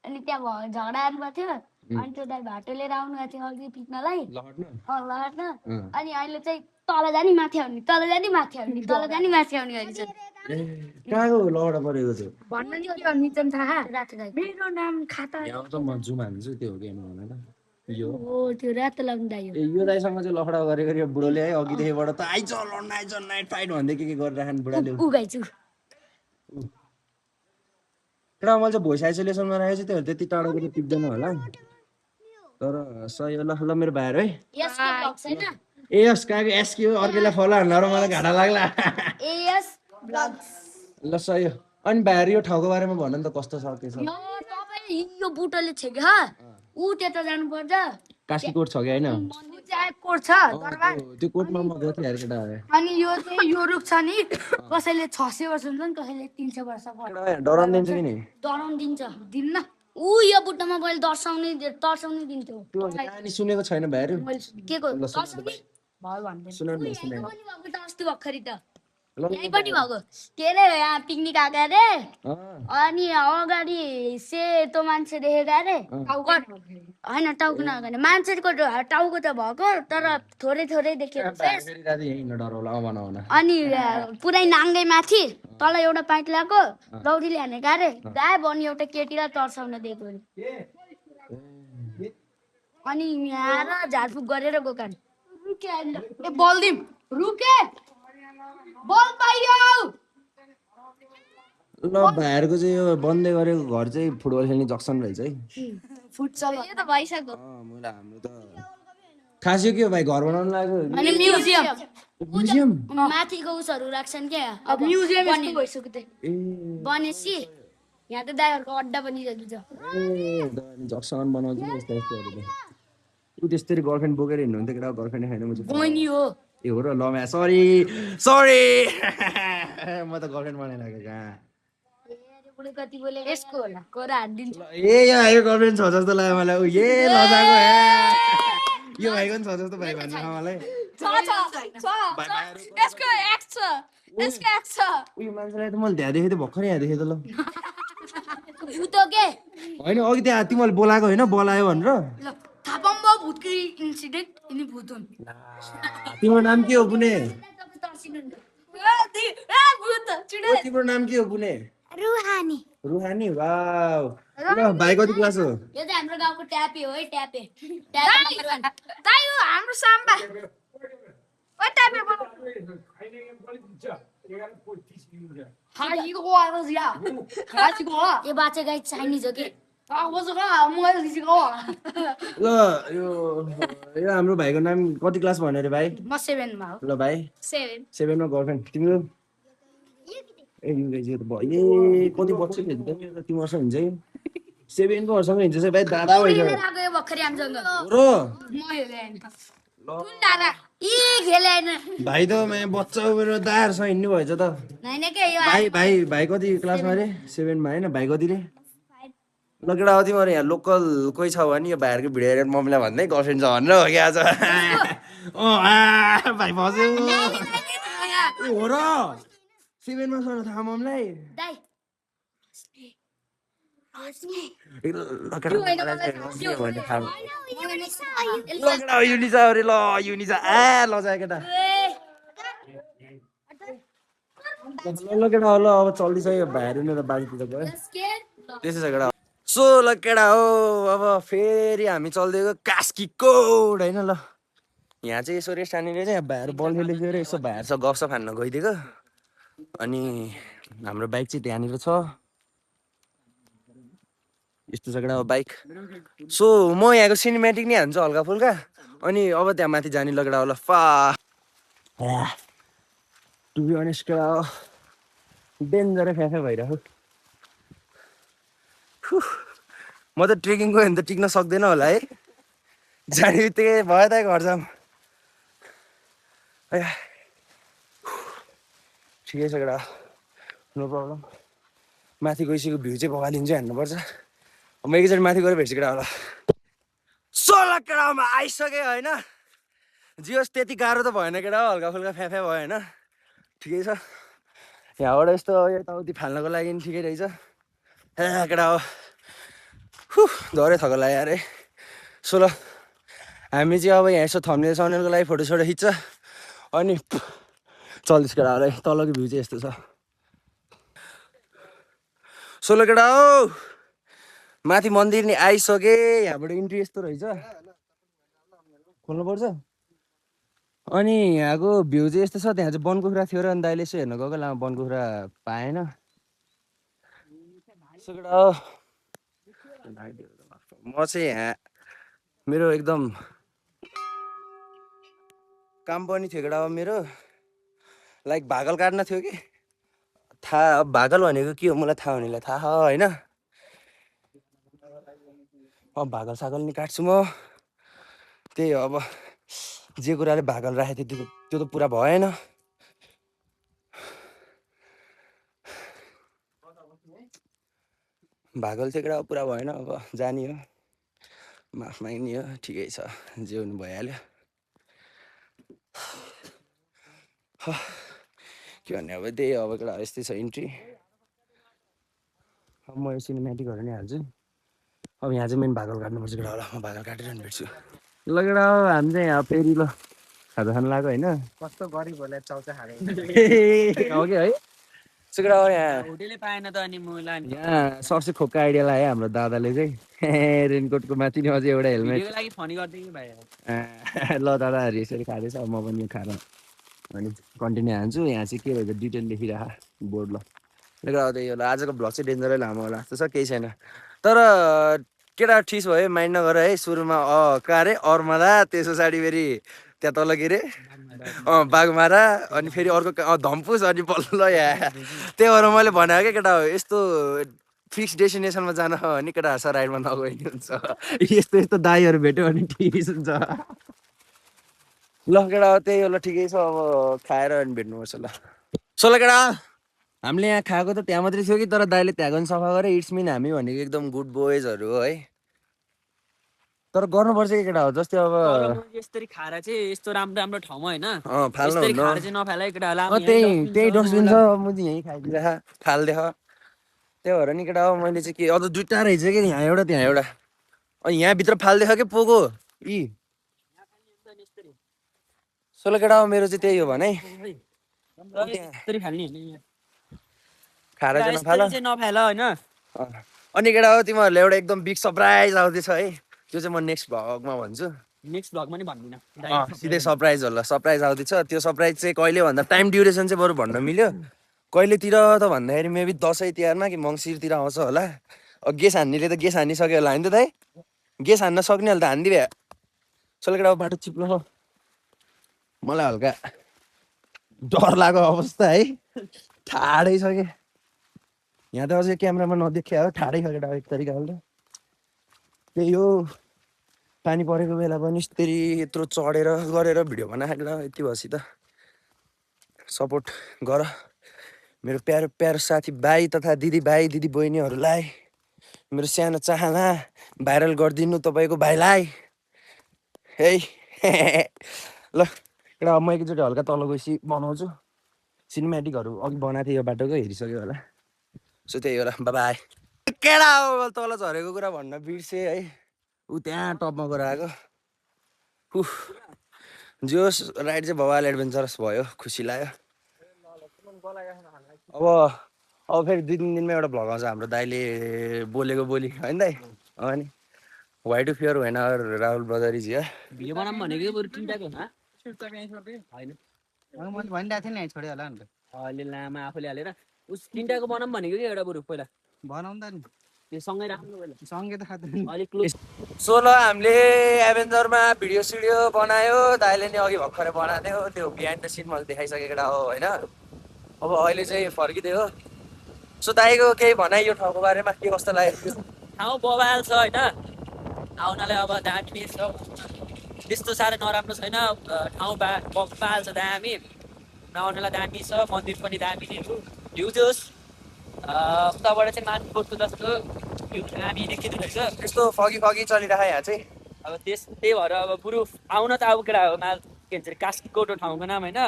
Speaker 5: अनि त्यहाँ झगडा आउनुभएको थियो अनि त्यो दाइ भाटो लिएर आउनुभएको थियो अघि पिक्नलाई लहट्न अनि अहिले चाहिँ तल जाने माथि आउने तल जाने माथि आउने तल जाने माथि आउने गरेछ
Speaker 1: कहाँको लहडा परेको थियो
Speaker 5: भन्नु नि के भन्नु चाहिँ थाहा रातो दाइ मेरो नाम खाता
Speaker 1: यहाँ त म जुम हान्छु त्यो हो कि भनेर यो
Speaker 5: हो त्यो रातो लाउने दाइ हो
Speaker 1: यो दाइसँग चाहिँ लफडा गरेको यो बुढोले है अघिदेखिबाट त आइज लड्न आइज नाइट फाइट भन्दै के गरिराख्नु बुढाले
Speaker 5: उ गाइछु
Speaker 1: एउटा मैले चाहिँ भोइस आइसोलेसनमा राखेको छु त्यो त्यति टाढोको त टिप्दैन होला तर सही हो ल मेरो भाइहरू है
Speaker 5: यस के ब्लग्स हैन
Speaker 1: ए यस कहाँको एसके हो अर्कैलाई फलो हान्न र मलाई घाटा लाग्ला
Speaker 5: एएस ब्लग्स
Speaker 1: ल सही हो अनि भाइहरू यो ठाउँको बारेमा भन्नु नि त कस्तो छ के छ
Speaker 5: यो तपाईले यो बुटोले छ क्या उ त्यता जानु पर्छ
Speaker 1: कास्की कोट छ कि होइन
Speaker 5: उ चाहिँ कोट छ दरबार
Speaker 1: त्यो कोटमा म गएको थिएँ यार केटा
Speaker 5: अनि यो चाहिँ यो रुख छ नि कसैले 600 वर्ष हुन्छ नि कसैले 300 वर्ष पर्छ
Speaker 1: डराउनु दिन्छ कि नि
Speaker 5: डराउनु दिन्छ दिन्न उ यो बुट्टामा मैले दर्शाउने दिन्थ्यो
Speaker 1: त्यो कहानी सुनेको छैन भाइहरू
Speaker 5: मैले के को दर्शाउने भयो भन्दै
Speaker 1: सुनाउनु न सुनाउनु
Speaker 5: पनि भएको त अस्ति भर्खरै त यहीँपट्टि भएको के अरे यहाँ पिकनिक आएको अरे अनि अगाडि सेतो मान्छे देखेको अरे होइन टाउको नगर्ने मान्छेको टाउको त भएको तर थोरै थोरै देखेको फेस अनि पुरै नाङ्गै माथि तल एउटा पाइट ल्याएको दौडीले हानेको अरे गायब अनि एउटा केटीलाई तर्साउन दिएको अनि यहाँ र झारफुक गरेर गएको ए बलदिम रुके बल पाइयो
Speaker 1: ल भाइहरूको चाहिँ यो बन्दै गरेको घर चाहिँ फुटबल खेल्ने जक्सन रहेछ है
Speaker 5: फुटसल यो त भइसक्यो
Speaker 1: मैले हाम्रो त खास यो के हो भाइ घर बनाउनु लाग्यो
Speaker 5: अनि म्युजियम
Speaker 1: म्युजियम
Speaker 5: माथिको उसहरू राख्छन् क्या अब म्युजियम यस्तो भइसक्यो त बनेसी यहाँ त दाइहरूको अड्डा पनि छ
Speaker 1: ए जक्सन बनाउँछु नि यस्तो यस्तोहरू त ऊ त्यसरी गर्लफ्रेन्ड बोकेर हिँड्नुहुन्थ्यो केटा गर्लफ्रेन्ड छैन म चाहिँ
Speaker 5: बहिनी हो
Speaker 1: ए हो र ल म्या सरी सरी म त गर्लफ्रेन्ड बनाइ लाग्यो कहाँ
Speaker 5: कति बोले यसको होला कोरा हानिदिन्छ
Speaker 1: ए यहाँ यो गर्लफ्रेन्ड छ जस्तो लाग्यो मलाई ऊ ए लजाको यो भाइको पनि छ जस्तो भाइ भन्नु मलाई उयो मान्छेलाई त मैले त्यहाँ देखेँ त भर्खरै यहाँ देखेँ त ल होइन अघि त्यहाँ तिमीले बोलाएको होइन बोलायो भनेर
Speaker 5: थापम्बा भुतकी इन्सिडेन्ट यिनी भूत हुन्
Speaker 1: तिम्रो नाम के हो पुने तिम्रो नाम के हो पुने
Speaker 5: रुहानी
Speaker 1: रुहानी वाउ ल भाइ कति क्लास हो
Speaker 5: यो चाहिँ हाम्रो गाउँको ट्यापे हो है ट्यापे दाइ हो हाम्रो साम्बा ओ ट्यापे ये बाचे गाई चाइनिज हो कि
Speaker 1: ल यो हाम्रो भाइको नाम कति क्लास भन्यो अरे भाइ
Speaker 5: म 7 मा हो
Speaker 1: ल भाइ 7 मा गर्लफ्रेन्ड तिम्रो ए युगाइजी त भयो ए कति वर्ष हुन्छ त 3 वर्ष हुन्छ है 7 को वर्षमा हिँड्छ चाहिँ भाइ दादा भइसक्यो
Speaker 5: गयो भर्खरै हामीसँग
Speaker 1: र
Speaker 5: म हेरेन कुन दादा ई खेलेन
Speaker 1: भाइ त म बच्चा मेरो दाहरूसँग हिँड्नु भएछ त
Speaker 5: हैन के यो
Speaker 1: भाइ कति क्लासमा रे 7 मा हैन भाइ कति रे ल केटा हो तिमीहरू यहाँ लोकल कोही छ भने यो भाइहरूको भिडियो हेरेर मम्मीलाई भन्दै गर्लफ्रेन्ड छ भनेर हो कि आज भाइ फस्यो हो र 7 मा छ थाहा मम्मीलाई
Speaker 5: दाइ
Speaker 1: युनिसा अरे ल युनिसा लजायो केटा ल केटा हो ल अब चल्दैछ यो भाइहरू नै त बारीतिर गयो त्यसै छ केटा सो ल केटा हो अब फेरि हामी चल्दै गयो कास्की कोड होइन ल यहाँ चाहिँ यसो रेस्टानीले चाहिँ भाइहरू बल खेलेको थियो र यसो भाइहरूसँग गफसफ हान्न गइदिएको अनि हाम्रो बाइक चाहिँ त्यहाँनिर छ यस्तो छ केटा अब बाइक सो म यहाँको सिनेमेटिक नै हान्छु हल्का फुल्का अनि अब त्यहाँ माथि जाने लगेडा होला टु बी अनेस्ट केटा हो डेन्जरै फ्याफे भइरहेको म त ट्रेकिङ गयो भने त टिक्न सक्दैन होला है जाने बित्तिकै भयो त घर जाम ठिकै छ केटा नो प्रब्लम माथि गइसकेको भ्यू चाहिँ भगाइदिन्छ हान्नुपर्छ म एकैचोटि माथि गएर भेट्छु केटा होला 16 केटामा आइसकेँ होइन जे होस् त्यति गाह्रो त भएन केटा हो, हल्का फुल्का फ्याफ्या भयो होइन, ठिकै छ। यहाँबाट यस्तो यताउति फाल्नको लागि ठिकै रहेछ। ए केटा हो झरे थको लाग्यो अरे। सो ल हामी चाहिँ अब यहाँ यसो थम्नेल सम्नेलको लागि फोटोसोटो खिच्छ अनि चल्दैछ केटा हो। तलको भ्यू चाहिँ यस्तो छ। सो ल केटा हो माथि मन्दिर नि आइसके, यहाँबाट इन्ट्री यस्तो रहेछ, खोल्नुपर्छ। अनि यहाँको भ्यू चाहिँ यस्तो छ, त्यहाँ चाहिँ बनकुखुरा थियो र अनि दाइले यसो हेर्न गएको लामा बनकुखुरा पाएन। सो केटा हो म चाहिँ यहाँ मेरो एकदम काम पनि थियो केटा हो मेरो, लाइक भागल काट्न थियो कि थाहा, अब भागल भनेको के हो मलाई थाहा हुनेलाई थाहा होइन। अब भागल सागल नि काट्छु म, त्यही हो। अब जे कुराले भागल राखेको थियो त्यो त पुरा भएन। भागल चाहिँ केटा पुरा भएन, अब जाने हो, माफ माग्ने हो, ठिकै छ, जे हुनु भइहाल्यो। के भन्ने अब त्यही अब केटा यस्तै छ इन्ट्री। अब म यो सिनेमेटिकहरू नै हाल्छु। अब यहाँ चाहिँ मेन भागल काट्नुपर्छ केटा होला, म भागल काटेर नि भेट्छु। ल केटा हो हामी चाहिँ यहाँ फेरि ल खाजा खानु लाग्यो होइन।
Speaker 3: कस्तो गरिब होला चाउचा खाने
Speaker 1: हो कि है। सो केटा हो यहाँ
Speaker 2: होटेलै पाएन त अनि मुला नि
Speaker 1: यहाँ सबसे खोक्का आइडिया लाग्यो हाम्रो दादाले चाहिँ। रेनकोटको माथि नि अझै एउटा हेलमेट।
Speaker 2: भिडियोको लागि फनी गरिदिनु भाइ।
Speaker 1: ल दादाहरू यसरी खाँदैछ, अब म पनि खाएर अनि कन्टिन्यू हान्छु। यहाँ चाहिँ के रहेछ डिटेल लेखिराख बोर्ड। ल त्यही होला आजको भ्लग चाहिँ डेन्जरै लामो होला जस्तो छ, केही छैन। तर केटा ठिस भयो माइन्ड नगर है। सुरुमा कहाँ अरे अरमाला, त्यस पछाडि फेरि त्यहाँ तल के अरे बाघमारा, अनि फेरि अर्को धम्पुस, अनि बल्ल यहाँ। त्यही भएर मैले भनेको क्या केटा हो यस्तो फिक्स डेस्टिनेसनमा जान भने केटाहरूसँग राइडमा नगयो नि हुन्छ। यस्तो यस्तो दाईहरू भेट्यो भने ठिक हुन्छ। ल केटा त्यही हो, ल ठिकै छ, अब खाएर अनि भेट्नुपर्छ ल। सो ल केटा हामीले यहाँ खाएको त त्यहाँ मात्रै थियो कि, तर दाइले त्यहाँ पनि सफा गरे। इट्स मिन हामी भनेको एकदम गुड बोइजहरू हो है, तर गर्नुपर्छ कि केटा हो। जस्तै अब
Speaker 2: यसरी खाएर चाहिँ यस्तो राम्रो राम्रो ठाउँमा होइन
Speaker 1: फाल्नु
Speaker 2: यसरी
Speaker 1: हुन्न।
Speaker 2: खाएर चाहिँ नफाला है केटा होला।
Speaker 1: त्यही डस्टबिन छ, म चाहिँ यहीँ खाइदिँदा फालिदिएख। त्यही भएर नि केटा हो मैले चाहिँ के अझ दुइटा रहेछ कि यहाँ एउटा त्यहाँ एउटा, अनि यहाँभित्र फालिदिएख कि पोको यी। सोलो केटा हो मेरो चाहिँ त्यही हो भने
Speaker 2: यसरी फाल्ने
Speaker 1: खाएर चाहिँ नफाल।
Speaker 2: नफाला होइन।
Speaker 1: अनि केटा हो तिमीहरूले एउटा एकदम बिग सरप्राइज आउँदैछ है, त्यो चाहिँ म नेक्स्ट भ्लगमा भन्छु।
Speaker 2: नेक्स्ट भ्लगमा नि भन्दिनँ,
Speaker 1: सिधै सरप्राइज होला, सरप्राइज आउँदैछ। त्यो सरप्राइज चाहिँ कहिले भन्दा टाइम ड्युरेसन चाहिँ बरु भन्न मिल्यो कहिलेतिर त भन्दाखेरि मेबी दसैँ तिहारमा कि मङ्सिरतिर आउँछ होला। गेस हान्नेले त गेस हानिसक्यो होला होइन त दाइ, गेस हान्न सक्ने होला त हानिदिए। सोलो केटा बाटो चिप्लो हो, मलाई हल्का डर लाग्यो अवस्था है, ठाडै छ कि यहाँ त अझै क्यामेरामा नदेखिया हो, ठाडै छ केटा एक तरिकाले। त्यही हो पानी परेको बेला पनि यस्तरी यत्रो चढेर गरेर भिडियो बनाएर यति भएपछि त सपोर्ट गर मेरो प्यारो प्यारो साथी भाइ तथा दिदी भाइ दिदी बहिनीहरूलाई। मेरो सानो चाहना भाइरल गरिदिनु तपाईँको भाइलाई है। ल एउटा म एकचोटि हल्का तल गएपछि बनाउँछु सिनेमेटिकहरू। अघि बनाएको थिएँ यो बाटोको, हेरिसक्यो होला। सो त्यही होला, बाई। केडा हो तल झरेको कुरा भन्न बिर्सेँ है, ऊ त्यहाँ टपमा गएर आएको। जोस् राइड चाहिँ भवाल एडभेन्चरस भयो, खुसी लाग्यो। अब फेरि 2-3 दिनमा एउटा भ्लग आउँछ हाम्रो दाइले बोलेको बोली होइन दाइ। अनि वाइ टु फियर होइन Rahul brother is here.
Speaker 2: Video बनाऊँ भनेको बरु तिनटाको होइन
Speaker 3: मैले भनिरहेको थिएँ नि छोड्यो होला नि त।
Speaker 2: अहिले लामा आफूले हालेर उस तिनटाको बनाऊँ भनेको कि एउटा बरु पहिला
Speaker 3: बनाउँ त नि,
Speaker 2: त्यो सँगै राख्नु पहिला
Speaker 3: सँगै त खाँदैन।
Speaker 2: अलिक क्लोज।
Speaker 1: सो ल हामीले एभेन्जरमा भिडियो सिडियो बनायो, दाइले नि अघि भर्खरै बनाएको थियो। त्यो बिहाइन्ड द सिन मैले देखाइसकेको हो होइन। अब अहिले चाहिँ फर्किँदै हो। सो दाइको केही भनाइ यो ठाउँको बारेमा के कस्तो लाग्यो?
Speaker 2: ठाउँ बवाल छ होइन, आउनलाई अब दामी छ, त्यस्तो साह्रो नराम्रो छैन। ठाउँ बवाल छ, दामी आउनलाई दामी छ, मन्दिर पनि दामी नै हो। भ्यू जोस् उताबाट चाहिँ माथि बस्नु जस्तो भ्यू दामी देखिँदो रहेछ।
Speaker 1: यस्तो फगी फगी चलिरहेको यहाँ चाहिँ।
Speaker 2: अब त्यही भएर अब बरु आउन त अब केटा हो माल के भन्छ अरे कास्कीकोटो ठाउँको नाम होइन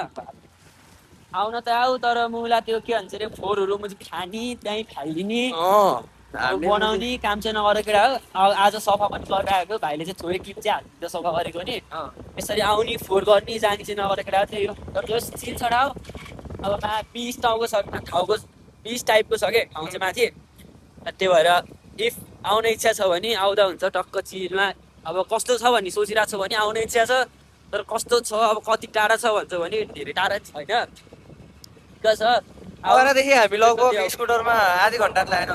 Speaker 2: आउन त आऊ तर मुला त्यो के भन्छ अरे फोहोरहरू मुझ खाने त्यहीँ फालिदिने अब बनाउने काम चाहिँ नगरेको केटा हो आज सफा पनि गरिरहेको भाइले चाहिँ थोरै क्लिप चाहिँ हालिदिन्छ सफा गरेको नि यसरी आउने फोहोर गर्ने जाने चाहिँ नगरेको केटा हो त्यही हो तर त्यो चिल छडा हो अब बिस ठाउँको छ ठाउँको 20 टाइपको छ क्या ठाउँ चाहिँ माथि त्यही भएर इफ आउने इच्छा छ भने आउँदा हुन्छ टक्क चिलमा अब कस्तो छ भन्ने सोचिरहेको छ भने आउने इच्छा छ तर कस्तो छ अब कति टाढा छ भन्छ भने धेरै टाढा छैन ठिक छ
Speaker 4: अगाडिदेखि हामी लगभग स्कुटरमा आधी घन्टा लागेन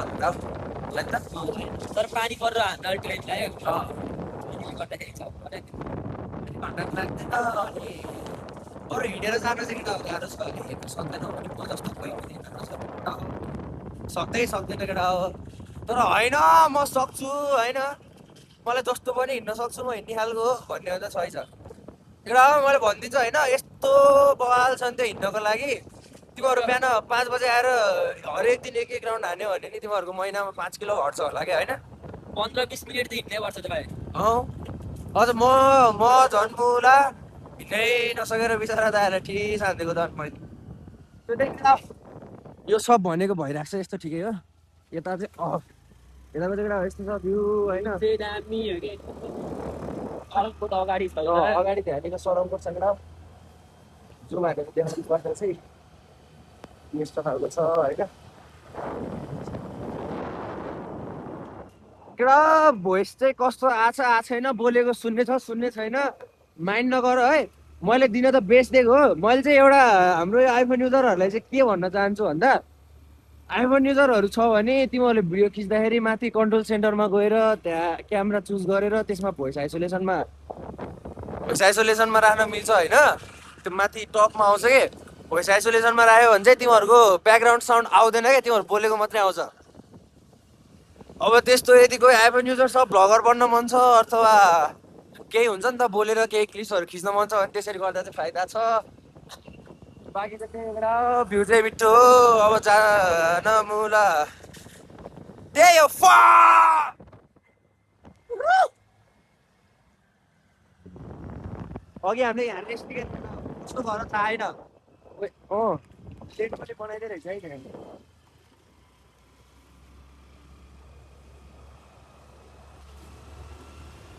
Speaker 2: तर पानी परेर हामीलाई ट्रेन लाग्यो
Speaker 4: अरू हिँडेर जानु चाहिँ किन गाह्रो छ भने सक्दैन भने म जस्तो सक्दैन केटा हो तर होइन म सक्छु होइन मलाई जस्तो पनि हिँड्न सक्छु म हिँड्ने खालको भन्ने त छै छ केटा हो मैले भनिदिन्छु होइन यस्तो बवाल छ नि त्यो हिँड्नको लागि तिमीहरू बिहान 5 बजे आएर हरेक दिन एक राउन्ड हान्यो भने नि तिमीहरूको महिनामा 5 किलो घट्छ होला क्या होइन
Speaker 2: 15-20 मिनट त हिँड्नै पर्छ त भाइ
Speaker 4: अझ म झन् मुला हिँड्नै नसकेर बिचरा दाएर ठिक हानिदिएको झन् मैले यो सब भनेको भइरहेको छ यस्तो ठिकै हो यता चाहिँ यताको चाहिँ यस्तो छ भ्यू होइन
Speaker 2: दामी हो कि सडकको त अगाडि छ
Speaker 4: अगाडि ध्यानको सडकको छ केटा जुम हालेको देखाउनु पर्छ चाहिँ यस्तो खालको छ होइन केटा भोइस चाहिँ कस्तो आछ छैन बोलेको सुन्ने छैन माइन्ड नगर है मैले दिन त बेस्ट दिएको हो मैले चाहिँ एउटा हाम्रो आइफोन युजरहरूलाई चाहिँ के भन्न चाहन्छु भन्दा आइफोन युजरहरू छ भने तिमीहरूले भिडियो खिच्दाखेरि माथि कन्ट्रोल सेन्टरमा गएर त्यहाँ क्यामेरा चुज गरेर त्यसमा भोइस आइसोलेसनमा राख्न मिल्छ होइन त्यो माथि टपमा आउँछ कि भोइस आइसोलेसनमा राख्यो भने चाहिँ तिमीहरूको ब्याकग्राउन्ड साउन्ड आउँदैन क्या तिमीहरू बोलेको मात्रै आउँछ अब त्यस्तो यदि कोही आइफोन युजर छ भ्लगर बन्न मन छ अथवा केही हुन्छ नि त बोलेर केही क्लिप्सहरू खिच्न मन छ भने त्यसरी गर्दा चाहिँ फाइदा छ बाँकी चाहिँ त्यही एउटा भ्यू चाहिँ मिठो हो अब जान मुला त्यही हो अघि हामीले यहाँ रेस्टिकेट कस्तो घर थाहा छैन सेट पनि बनाइदिए रहेछ है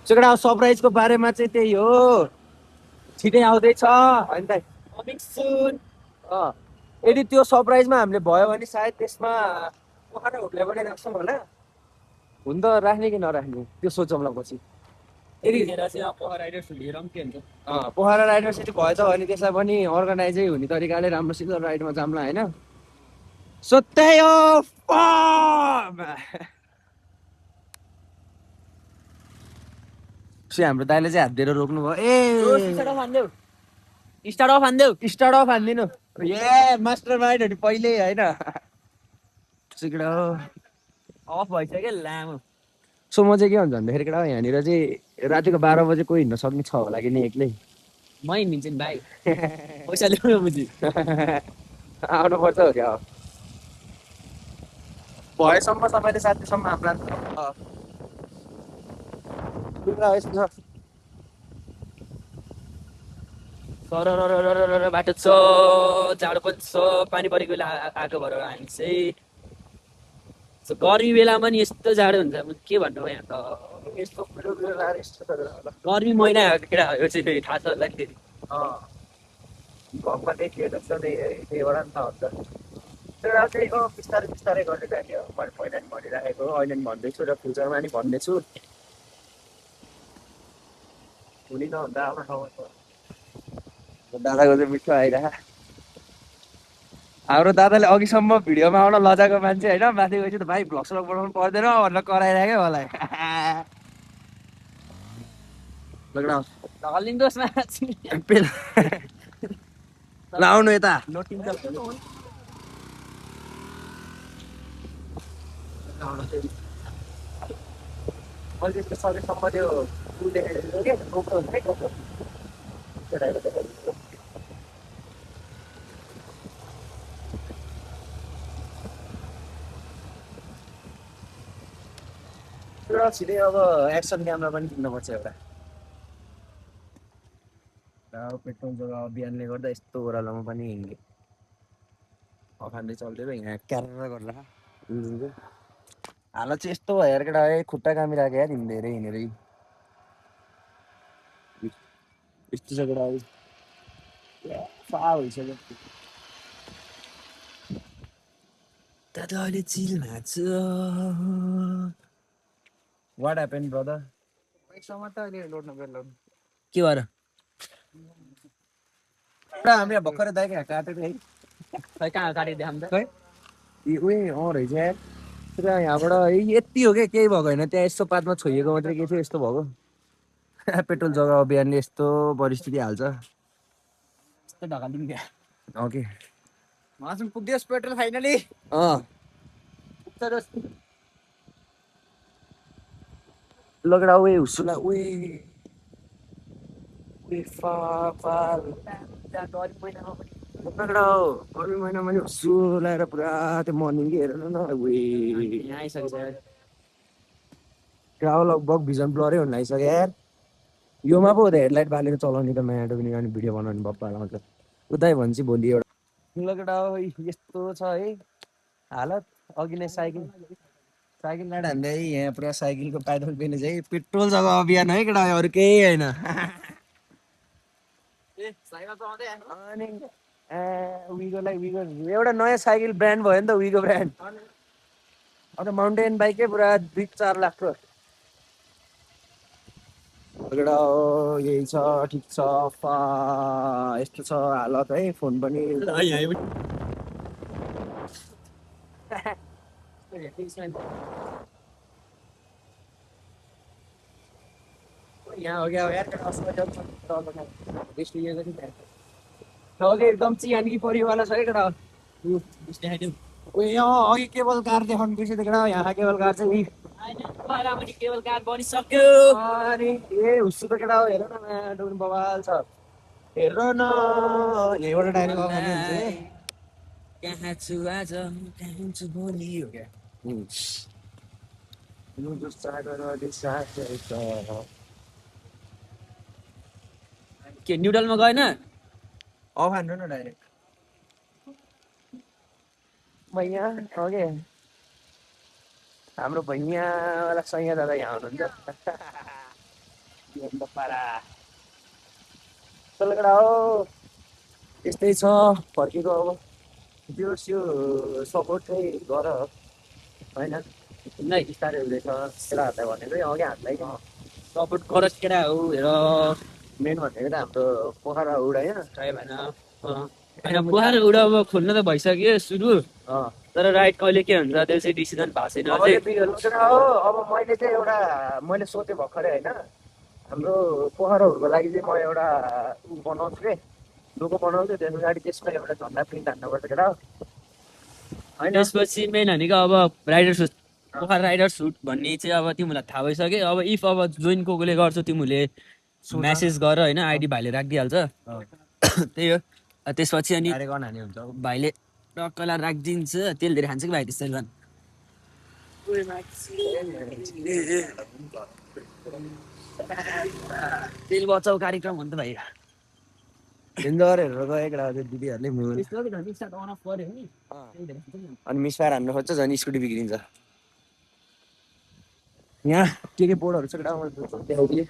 Speaker 4: चुकडा सरप्राइजको बारेमा चाहिँ त्यही हो छिटै आउँदैछ होइन त यदि त्यो सरप्राइजमा हामीले भयो भने सायद त्यसमा पोखरा हुट्ले पनि राख्छौँ होला हुन त राख्ने कि नराख्ने त्यो सोचौँला पछि पोखरा राइडर सिटी भएछ भने त्यसलाई पनि अर्गनाइजै हुने तरिकाले राम्रोसित राइडमा जाम्ला होइन सो त्यही हो हाम्रो दाइले चाहिँ हात दिएर रोक्नु भयो
Speaker 2: स्टार्ट अफ
Speaker 4: हान्दिनु ए मास्टर माइन्डहरू पहिले होइन
Speaker 2: अफ भइसक्यो लामो
Speaker 4: सो म चाहिँ के भन्छ भन्दाखेरि केटा यहाँनिर चाहिँ रातिको 12 बजे कोही हिँड्न सक्ने छ होला कि नि एक्लै
Speaker 2: म हिँड्दिन्छु नि भाइ पैसा ल्याउनु बुझी
Speaker 4: आउनु पर्छ हो क्या भएसम्म तपाईँले साथीसम्म हाम्रा यस्तो छ
Speaker 2: बाटो छ जाडो पनि छ पानी परेको बेला आएको भएर हामी चाहिँ गर्मी बेलामा नि यस्तो जाडो हुन्छ के भन्नु यहाँ त
Speaker 4: यस्तो
Speaker 2: गर्मी महिना केटा यो चाहिँ थाहा छ होला फेरि
Speaker 4: घरमा देखिएर त्यहीबाट नि थाहा हुन्छ एउटा चाहिँ बिस्तारै बिस्तारै गर्ने लाग्यो मैले पहिला नि भनिराखेको अहिले नि भन्दैछु र फ्युचरमा नि भन्दैछु हुने नहुँदा आफ्नो ठाउँमा दादाको चाहिँ मिठो आइरह हाम्रो दादाले अघिसम्म भिडियोमा आउन लजाएको मान्छे होइन माथि गएपछि त भाइ भ्लग स्लग बनाउनु पर्दैन भनेर कराइराख्यो मलाई आउनु यता मैले त्यसको सकेसम्म त्यो देखाइदिएको क्या गोप्रो हुन्छ है गोप्रो छिटै अब एक्सन क्यामेरा पनि किन्नुपर्छ एउटा
Speaker 1: पेट्रोल जग्गा अभियानले गर्दा यस्तो ओह्रालोमा पनि अखान्दै चल्थ्यो यहाँ क्यारेर गरेर हालत चाहिँ यस्तो भयो यार केटा खुट्टा कामिरहेको यार हिँडेरै हिँडेरै यस्तो छ केटा फा भइसक्यो दादाले चिलमा छ वाट ह्यापन ब्रदर के भएर हामी भर्खरै दाइक काटेको है
Speaker 2: खै कहाँ काटिदियो हामी त
Speaker 1: उयो रहेछ यार तर यहाँबाट यति हो क्या केही भएको होइन त्यहाँ यस्तो पातमा छोइएको मात्रै के थियो यस्तो भएको पेट्रोल जग्गा अभियानले यस्तो परिस्थिति हाल्छ
Speaker 2: यस्तो ढकालिदिउँ क्या
Speaker 1: ओके
Speaker 2: वहाँसम्म पुग्दियोस् पेट्रोल फाइनली
Speaker 1: लगडा उयो हुसुला उयो गर्मी महिनामा नि हुसु लगाएर पुरा त्यो मर्निङ हेर न
Speaker 2: यहाँ आइसकेको
Speaker 1: क्राउ लगभग भिजन ब्लरै हुन लागिसक्यो यार योमा पो हुँदा हेडलाइट बालेर चलाउने त म्याटो पनि अनि भिडियो बनाउने बप्पा लाउँछ उतै भन्छ भोलि एउटा लगडा यस्तो छ है हालत अघि नै साइकल लाएर हान्दै यहाँ पुरा साइकलको पाइदल पेने चाहिँ पेट्रोल जग्गा अभियान है केटा अरू केही होइन अनि विगोलाई विगो एउटा नयाँ साइकल ब्रान्ड भयो नि त विगो ब्रान्ड अब त माउन्टेन बाइकै पुरा 2-4 लाखको यही छ ठिक छ यस्तो छ हालत है फोन पनि यहाँ हो गया यार एकदम चियानकी परिवाला छ है केटा यहाँ अघि केबल कार देखाउनु बिर्सेँ त केटा यहाँ केबल कार चाहिँ
Speaker 2: केबल कार बनिसक्यो
Speaker 1: अनि ए हुस्सु त केटा हेर न डुन बवाल छ हेर न यहीँबाट डाइरेक्ट अगाडि हुन्छ
Speaker 2: कहाँ छु आज कहाँ छु भोलि हो क्या के न्युडलमा गएन
Speaker 1: अब हान्नु न डाइरेक्ट भैया ओके हाम्रो भैयावाला सैया दादा यहाँ हुनुहुन्छ पारा केटा हो त्यस्तै छ फर्केको अब त्यो सपोर्ट चाहिँ गर होइन
Speaker 2: नै
Speaker 1: बिस्तारै हुँदैछ केटाहरूलाई भनेको अघि हामीलाई
Speaker 2: सपोर्ट गरोस् केटा हो हेर
Speaker 1: मेन भनेको त हाम्रो पोखरा उडा
Speaker 2: होइन बुहार उडामा खोल्न त भइसक्यो सुरु तर राइट कहिले के हुन्छ त्यो चाहिँ डिसिजन भएको छैन
Speaker 1: अब मैले चाहिँ एउटा मैले सोचेँ भर्खरै होइन हाम्रो पोखराहरूको लागि चाहिँ म एउटा बनाउँछु कि लोगो बनाउँछु त्यस पछाडि त्यसमा एउटा झन्डा प्रिन्ट हान्नुपर्छ केटा होइन
Speaker 2: त्यसपछि मेन भनेको अब rider suit Pokhara rider suit भन्ने चाहिँ अब तिमीलाई थाहा भइसक्यो अब इफ अब जोइन कोले गर्छौ तिमीले म्यासेज गर होइन आइडी भाइले राखिदिइहाल्छ त्यही हो त्यसपछि अनि भाइले टक्कलाई राखिदिन्छ तेल धेरै खान्छ कि भाइ त्यसरी झन् तेल बचाउ कार्यक्रम हो नि त भाइ
Speaker 1: डेन्जरहरू गयो केटा दिदीहरूले अनि मिसफायर हान्नु खोज्छ झन् स्कुटी बिग्रिन्छ यहाँ के बोर्डहरू छ केटा देखाउँदै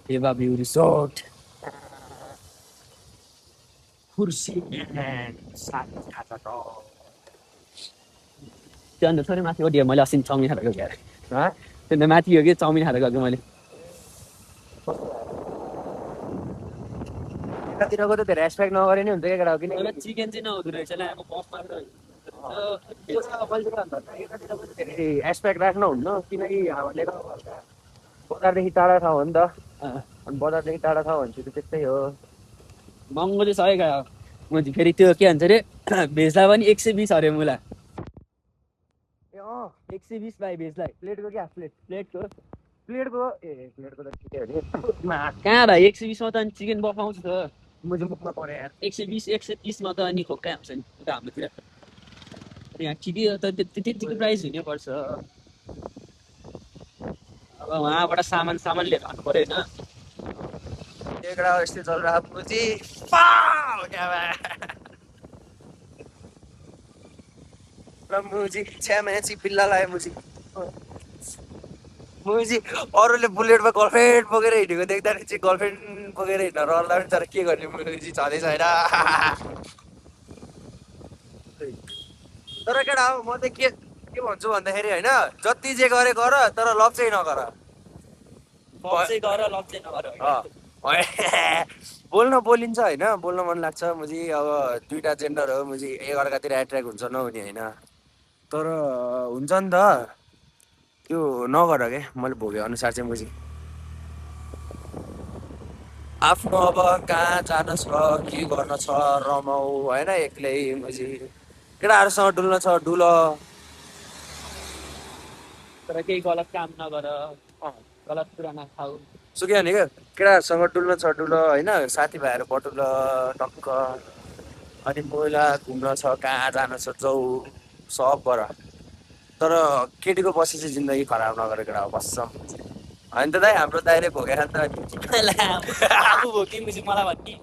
Speaker 2: देवा भ्यू रिसोर्ट त्यो अन्त थोरै माथि ओडियो मैले अस्ति चाउमिन खाएर गएको यार त्यो माथि हो कि चाउमिन खाएर गएको मैले
Speaker 1: यतातिरको त धेरै एस्पेक्ट नगरे नि हुन्छ क्या केटा किन
Speaker 2: चिकन चाहिँ नहुँदो रहेछ
Speaker 1: धेरै एस्पेक्ट राख्नु हुन्न किनकि हामीले बजारदेखि टाढा ठाउँ हो नि त अनि बजारदेखि टाढा ठाउँ भनेपछि त त्यस्तै हो
Speaker 2: महँगो चाहिँ सकेको म चाहिँ फेरि त्यो के भन्छ अरे भेजलाई पनि 120 अरे मुला 120 भाइ भेजलाई
Speaker 1: प्लेटको क्या प्लेटको त ठिकै हो नि
Speaker 2: कहाँ भाइ 120 मा त अनि चिकन बफाउँछ त
Speaker 1: म चाहिँ मुखमा परेँ यार
Speaker 2: 120 130 मा त अनि खोक्कै आउँछ नि हाम्रोतिर यहाँ ठिकै हो त त्यतिको प्राइस हुनै पर्छ अब उहाँबाट सामान सामान लिएर आउनु पऱ्यो होइन
Speaker 4: केकडा यस्तै चल रहा मुजी पाउ क्या बा र मुजी छ्यामेची पिल्ला लायो मुजी मुजी अरूले बुलेटमा गर्लफ्रेन्ड बोकेर हिँडेको देख्दाखेरि चाहिँ गर्लफ्रेन्ड बोकेर हिँड्न रहला पनि तर के गर्ने मुजी छँदै छैन तर केटा अब म चाहिँ के भन्छु भन्दाखेरि होइन जति जे गरे गर तर लभ चाहिँ नगर
Speaker 2: चाहिँ गर लभ चाहिँ नगर
Speaker 4: बोल्न बोलिन्छ होइन बोल्न मन लाग्छ मुजी अब दुइटा जेन्डर हो मुजी एकअर्कातिर एट्र्याक्ट हुन्छ नहुने होइन तर हुन्छ नि त त्यो नगर के मैले भोगे अनुसार चाहिँ मुजी आफ्नो अब कहाँ जान छ के गर्न छ रमाउ होइन एक्लै मुजी केटाहरूसँग डुल्न छ डुल
Speaker 2: तर केही गलत काम नगर गलत कुरा नखाऊ
Speaker 4: सुक्यो भने क्या केटाहरूसँग डुल्न छ डुल होइन साथीभाइहरू बटुल टक्क अनि पहिला घुम्न छ कहाँ जान छ जाउ सब गर तर केटीको पछि चाहिँ जिन्दगी खराब नगरेर केटा बस्छौँ होइन त दाइ हाम्रो दाइले भोगेर नि त
Speaker 2: आफू भोकिमुजी मलाई भन्ने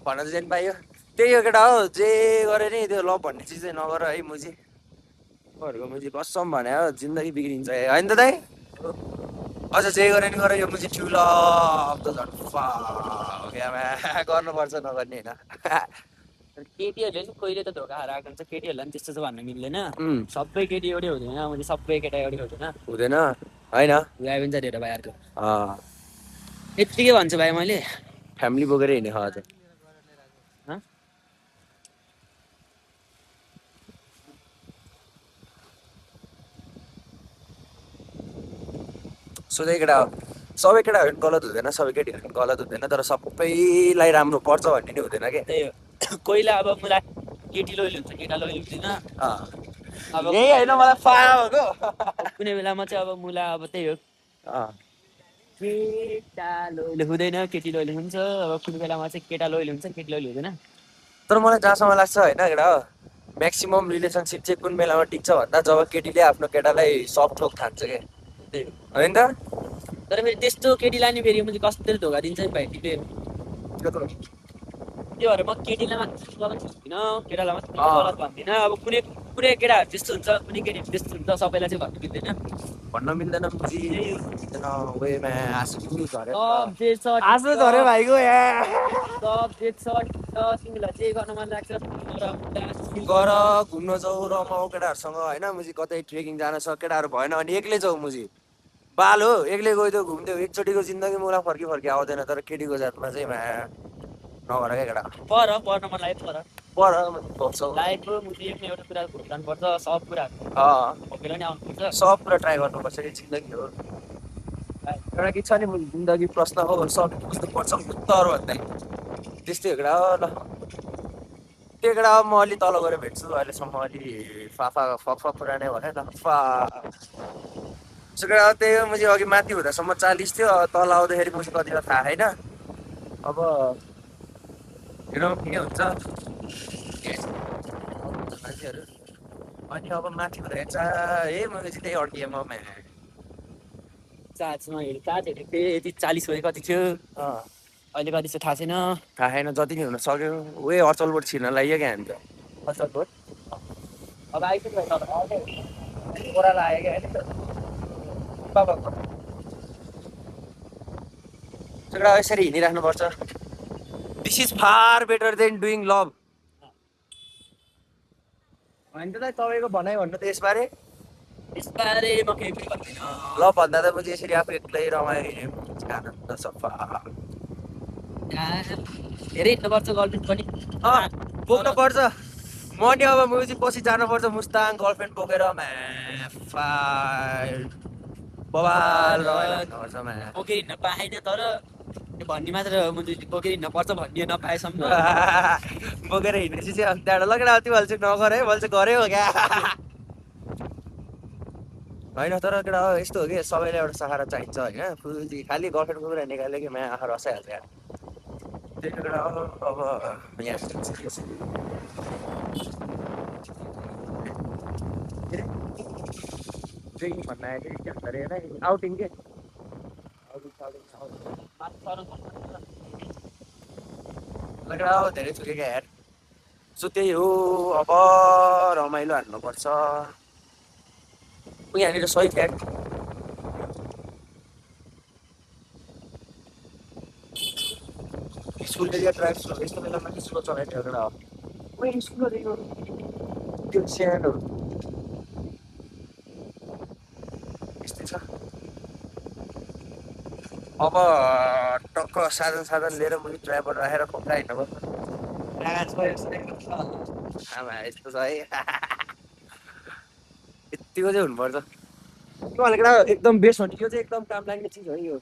Speaker 4: भन्न चाहिँ पाइयो त्यही हो केटा हो जे गरे नि त्यो लभ भन्ने चिज चाहिँ नगर है मुजी मुजी बस्छौँ भने हो जिन्दगी बिग्रिन्छ होइन त दाइ अझ जे गरे नि गर यो मुजी ठुलो लभ त झन् गर्नुपर्छ नगर्ने होइन
Speaker 2: केटीहरूले चाहिँ कहिले त धोका हाराएको हुन्छ केटीहरूलाई पनि त्यस्तो चाहिँ भन्न मिल्दैन सबै केटी एउटै हुँदैन मैले सबै केटा एउटै हुँदैन
Speaker 4: हुँदैन होइन
Speaker 2: गाई पनि छ धेरै भाइहरूको यत्तिकै भन्छु भाइ मैले
Speaker 4: फ्यामिली बोकेर हिँडेँ हजुर सोधे केटा सबै केटाहरू पनि गलत हुँदैन सबै केटीहरू पनि गलत हुँदैन तर सबैलाई राम्रो पर्छ भन्ने नि हुँदैन कि
Speaker 2: त्यही हो कोहीलाई अब मलाई केटी लोइल हुन्छ केटा लोइल हुँदैन अब
Speaker 4: यही होइन मलाई फाहा भएको
Speaker 2: कुनै बेलामा चाहिँ अब मलाई अब त्यही हो केटा लोइल हुँदैन केटी लोइल हुन्छ अब कुनै बेलामा चाहिँ केटा लोइल हुन्छ केटी लोइल हुँदैन
Speaker 4: तर मलाई जहाँसम्म लाग्छ होइन केटा म्याक्सिमम् रिलेसनसिप चाहिँ कुन बेलामा टिक्छ भन्दा जब केटीले आफ्नो केटालाई सफ्ट ठोक थान्छ क्या होइन त
Speaker 2: तर फेरि त्यस्तो केटीलाई नि फेरि मैले कसरी धोका दिन्छ नि भाइ तिमीले त्यो भएर म केटीलाई मात्र गलत भन्दिनँ केटालाई मात्र गलत भन्दिनँ अब कुनै कुनै केटाहरू त्यस्तो हुन्छ कुनै केटीहरू त्यस्तो हुन्छ सबैलाई चाहिँ भन्नु मिल्दैन
Speaker 4: भन्न मिल्दैन
Speaker 2: आसु
Speaker 4: धरे भाइको
Speaker 2: तिमीलाई जे गर्न मन लाग्छ
Speaker 4: गर घुम्न जाऊ रमाऊ केटाहरूसँग होइन मुजी कतै ट्रेकिङ जान छ केटाहरू भएन भने एक्लै जाऊ मुजी बाल हो एक्लै गइदियो घुम्थ्यो एकचोटिको जिन्दगी मलाई फर्की आउँदैन तर केटीको जातमा चाहिँ नगर क्या केटा
Speaker 2: पढ्न मन लाग्यो लाइफको मुझे एउटा कुरा भुल्नुपर्छ सब कुराहरू नि आउनुपर्छ
Speaker 4: सब कुरा ट्राई गर्नुपर्छ कि जिन्दगी हो एउटा के छ नि जिन्दगी प्रश्न हो सब बुझ्नुपर्छ उत्तर भन्दै त्यस्तै हो केटा हो ल त्यो केटा म अलि तल गएर भेट्छु अहिलेसम्म अलि फाफा फक कुरा नै भने ल केटा त्यही हो मुझे अघि माथि हुँदासम्म 40 थियो तल आउँदाखेरि मुझे कति थाहा छैन अब हेरौँ के हुन्छ मान्छेहरू अनि अब माथि हुँदा हेर्छ मैले चाहिँ त्यही अड्किएँ म
Speaker 2: चार्जमा चार्ज हेरेको थिएँ यति 40 बजे कति थियो अहिले कति चाहिँ थाहा छैन
Speaker 4: जति नै हुन सक्यो उयो अचलबोट छिर्न लाग्यो क्या हामी त
Speaker 2: अचलबोट अब आइपुग्यो ओह्रालो आयो क्या
Speaker 4: होइन यसरी हिँडिराख्नुपर्छ this is far better than doing love होइन त तपाईँको भनाइ भन्नु त यसबारे
Speaker 2: म केही पनि भन्दिनँ
Speaker 4: लभ भन्दा त पछि यसरी आफू एक्लै रमायो आनन्द सफा
Speaker 2: धेरै हिँड्नुपर्छ गर्लफ्रेन्ड पनि
Speaker 4: बोक्नु पर्छ म नि अब मुजी पछि जानुपर्छ मुस्ताङ गर्लफ्रेन्ड बोकेर बवाल
Speaker 2: बोकेर हिँड्न पाएन तर भन्ने मात्र बोकेर हिँड्न पर्छ भन्ने नपाएसम्म
Speaker 4: बोकेर हिँडेपछि चाहिँ अन्त त्यहाँबाट लगेर आउँथ्यो मैले चाहिँ नगर है मैले चाहिँ गरेँ हो क्या होइन तर केटा यस्तो हो कि सबैलाई एउटा सहारा चाहिन्छ होइन फुजी खालि गर्लफ्रेन्ड बोकेर निकाल्यो कि माया आँखा रसाइहाल्छ यार त्यही केटा अब यहाँ ट्रेकिङ भन्न आएको थियो के भन्छ अरे यसलाई आउटिङ के लगडा धेरै चुकेका यार सो त्यही हो अब रमाइलो हान्नुपर्छ यहाँनिर सही थियो स्कुल एरिया ड्राइभ स्लो यस्तो बेलामा चाहिँ स्लो चलाइदियो एउटा हो स्कुलदेखिको त्यो स्यान्डहरू यस्तै छ अब टक्क साधन लिएर मुनि ड्राइभर राखेर खोक्रा हिँड्नुपर्छ आमा यस्तो छ है यतिको चाहिँ हुनुपर्छ तिमीहरूको एकदम बेस्ट हो नि यो चाहिँ एकदम काम लाग्ने चिज हो यो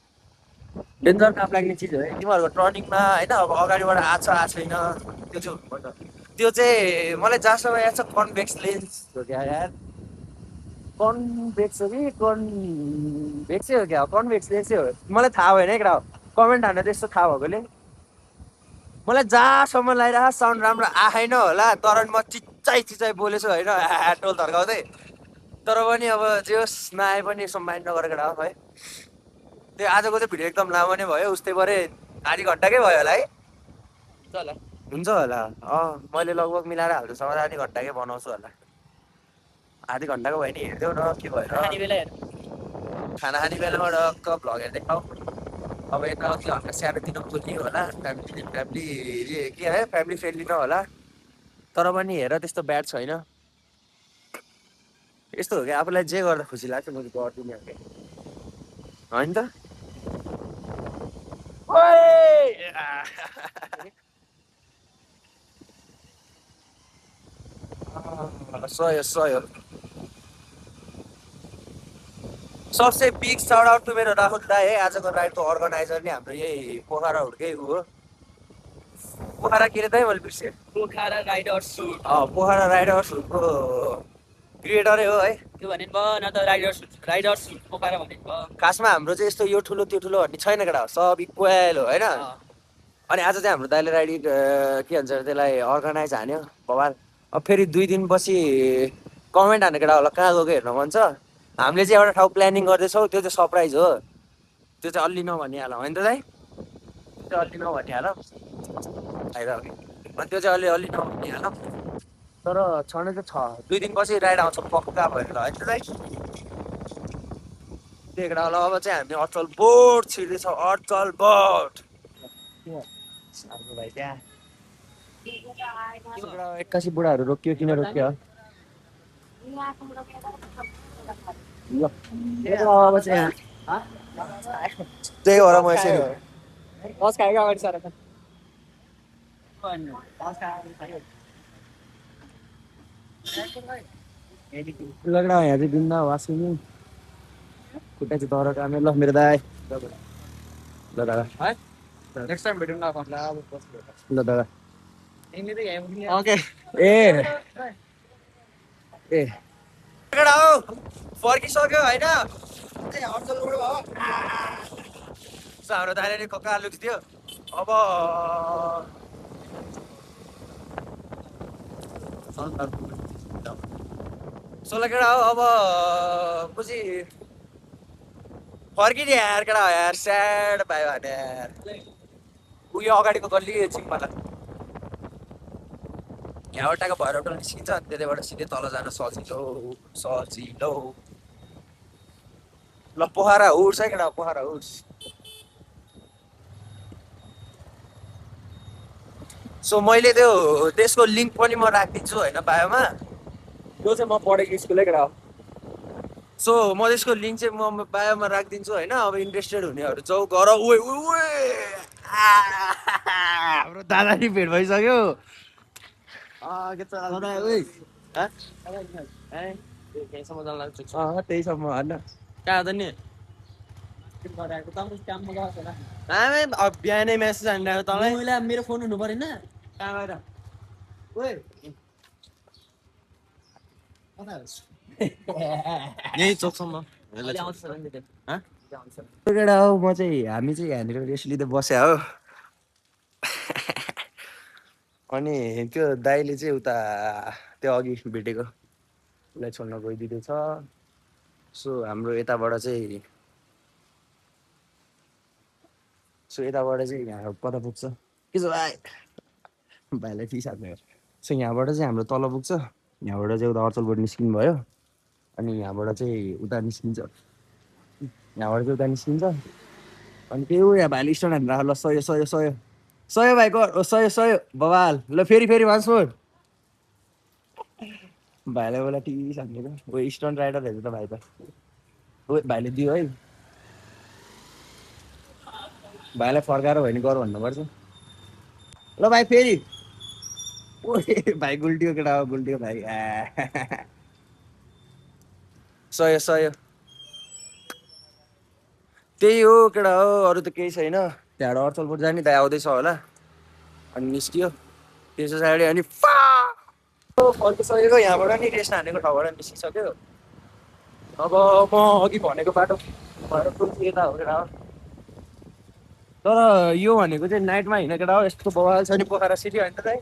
Speaker 4: डेन्जर काम लाग्ने चिज हो है तिमीहरूको टर्निङमा होइन अब अगाडिबाट आएको छैन त्यो चाहिँ हुनुपर्छ त्यो चाहिँ मलाई जहाँसम्म याद छ कन्भेक्स लेन्स हो क्या यार कन्भेक्स हो कि कन्भेक्सै हो क्या कन्भेक्स लेन्सै हो मलाई थाहा भएन है केटा कमेन्ट हान्न त्यस्तो थाहा भएकोले मलाई जहाँसम्म लगाइरहेको साउन्ड राम्रो आएन होला तर म चिच्चाइ बोलेछु होइन टोल धर्काउँदै तर पनि अब जे होस् नआए पनि यसो माइन्ड नगरेको केटा है त्यो आजको चाहिँ भिडियो एकदम लामो नै भयो उस्तै परे आधी घन्टाकै भयो होला है हुन्छ होला मैले लगभग मिलाएर हाल्छु आधी घन्टाकै बनाउँछु होला आधी घन्टाको भयो नि हेरिदेऊ न के भएर खाना खाने बेलामा टक्क भ्लग हेर्दै खाऊ अब यता हल्का सानो दिन खोल्ने होला फ्यामिली के है फ्यामिली फ्रेन्डली न होला तर पनि हेर त्यस्तो ब्याड छैन यस्तो हो कि आफूलाई जे गर्दा खुसी लाग्छ म गरिदिने हो कि होइन त सय सबसे बिग साउट आउट टु मेरो राहुल दाई है आजको राइडको अर्गनाइजर नै हाम्रो यही पोखरा हुर्कै हो पोखरा के अरे दाइ मैले बिर्सेँ
Speaker 2: Pokhara rider suit
Speaker 4: Pokhara rider सुटको क्रिएटरै हो है
Speaker 2: त्यो भने भयो न त राइडर सुट पोखरा भने भयो
Speaker 4: खासमा हाम्रो चाहिँ यस्तो यो ठुलो त्यो ठुलो भन्ने छैन केटा सब इक्वेल हो होइन अनि आज चाहिँ हाम्रो दाइले राइड के भन्छ त्यसलाई अर्गनाइज हान्यो बबाल अब फेरि 2 दिनपछि कमेन्ट हान्ने केटा होला कहाँ गएको हेर्न मन छ हामीले चाहिँ एउटा ठाउँ प्लानिङ गर्दैछौँ त्यो चाहिँ सरप्राइज हो त्यो चाहिँ अलि नभनिहालौँ होइन त दाइ त्यो चाहिँ अलि नभनिहालौँ फाइदा हो कि अनि त्यो चाहिँ अलि नभनिहालौँ तर छन चाहिँ छ 2 दिनपछि राइड आउँछ पक्का भएर होइन त दाइ त्यो केटा होला अब चाहिँ हामी अचल बोट छिर्दैछौँ अचल बोट भाइ त्यहाँ एक्कासी बुढाहरू रोकियो किन रोकियो अब चाहिँ त्यही भएर म यसरी लगडा यहाँ चाहिँ दिनमा वासिनी खुट्टा चाहिँ तर काम ल मेरो दाइ ल दादा
Speaker 3: नेक्स्ट टाइम भेटौँ न
Speaker 4: ल दादा
Speaker 3: ओके
Speaker 4: ए फर्किसक्यो होइन हाम्रो दाइले कक्का लुक्स थियो अब सोह्र केटा हो अब पछि फर्किने यार केटा हो यार स्याड भयो भने यार उयो अगाडिको गल्ली चिम्पाला यहाँबाटको भएर होटल निस्किन्छ अनि त्यतैबाट सिधै तल जान सजिलो ल पोखरा हुर्स है केटा पोखरा हुर्स सो मैले त्यो त्यसको लिङ्क पनि म राखिदिन्छु होइन बायोमा त्यो चाहिँ म पढेको स्कुलै केटा हो सो म त्यसको लिङ्क चाहिँ म बायोमा राखिदिन्छु होइन अब इन्ट्रेस्टेड हुनेहरू जाऊ गर हाम्रो दादा नि भेट भइसक्यो त्यहीसम्म होइन
Speaker 2: कहाँ त नि
Speaker 4: बिहानै मेसेज हानिरहेको तपाईँ
Speaker 2: मेरो फोन हुनु परेन
Speaker 4: कहाँ गएर यही चोकसम्म केटा हो म चाहिँ हामी चाहिँ यहाँनिर रेस्ट लिँदै बस्या हो अनि त्यो दाइले चाहिँ उता त्यो अघि भेटेको उसलाई छोड्न गइदिँदैछ
Speaker 1: सो हाम्रो यताबाट चाहिँ यहाँ कता पुग्छ के छ भाइ भाइलाई फिस हाल्ने हो सो यहाँबाट चाहिँ हाम्रो तल पुग्छ यहाँबाट चाहिँ उता अचलबाट निस्किनु भयो अनि यहाँबाट चाहिँ उता निस्किन्छ अनि त्यही हो यहाँ भाइले स्टोन हानेर ल सय भाइको सय बवाल ल फेरि वान्स मोर भाइलाई बेला टिभी हानेको ओ स्टोन राइडरहरू त भाइ त ओ भाइले दियो है भाइलाई फर्काएर भयो भने गर भन्नुपर्छ ल भाइ फेरि ओ भाइ गुल्टियो केटा हो गुल्टियो भाइ सय त्यही हो केटा हो अरू त केही छैन त्यहाँबाट अचलपुर जाने दाइ आउँदैछ होला अनि निस्कियो त्यस पछाडि अनि फर्किसकेको यहाँबाट नि रेस्ट हानेको ठाउँबाट निस्किसक्यो अब म अघि भनेको बाटो यता हो केटा हो तर यो भनेको चाहिँ नाइटमा हिँड्ने केटा हो यस्तो बवाल छ नि पोखरा सिटी होइन त दाइ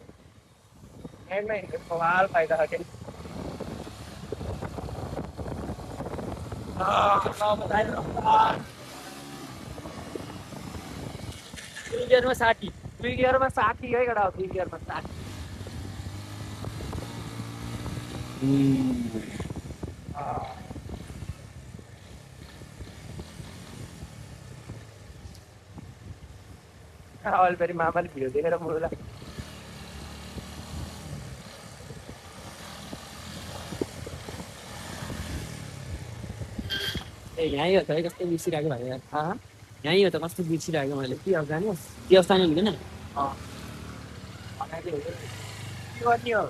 Speaker 1: नाइटमा हिँडेको बवाल फाइदा छ
Speaker 2: गियरमा 60 3 गियरमा 60 है केटा हो 3 गियरमा 60
Speaker 1: अहिले फेरि मामाले भिडियो देखेर मुला
Speaker 2: यहीँ हो त है कस्तो बिर्सिरहेको भाइ यार यहीँ हो त कस्तो बिर्सिरहेको मैले के अब जाने त्यो स्थान हुँदैन
Speaker 1: के गर्ने हो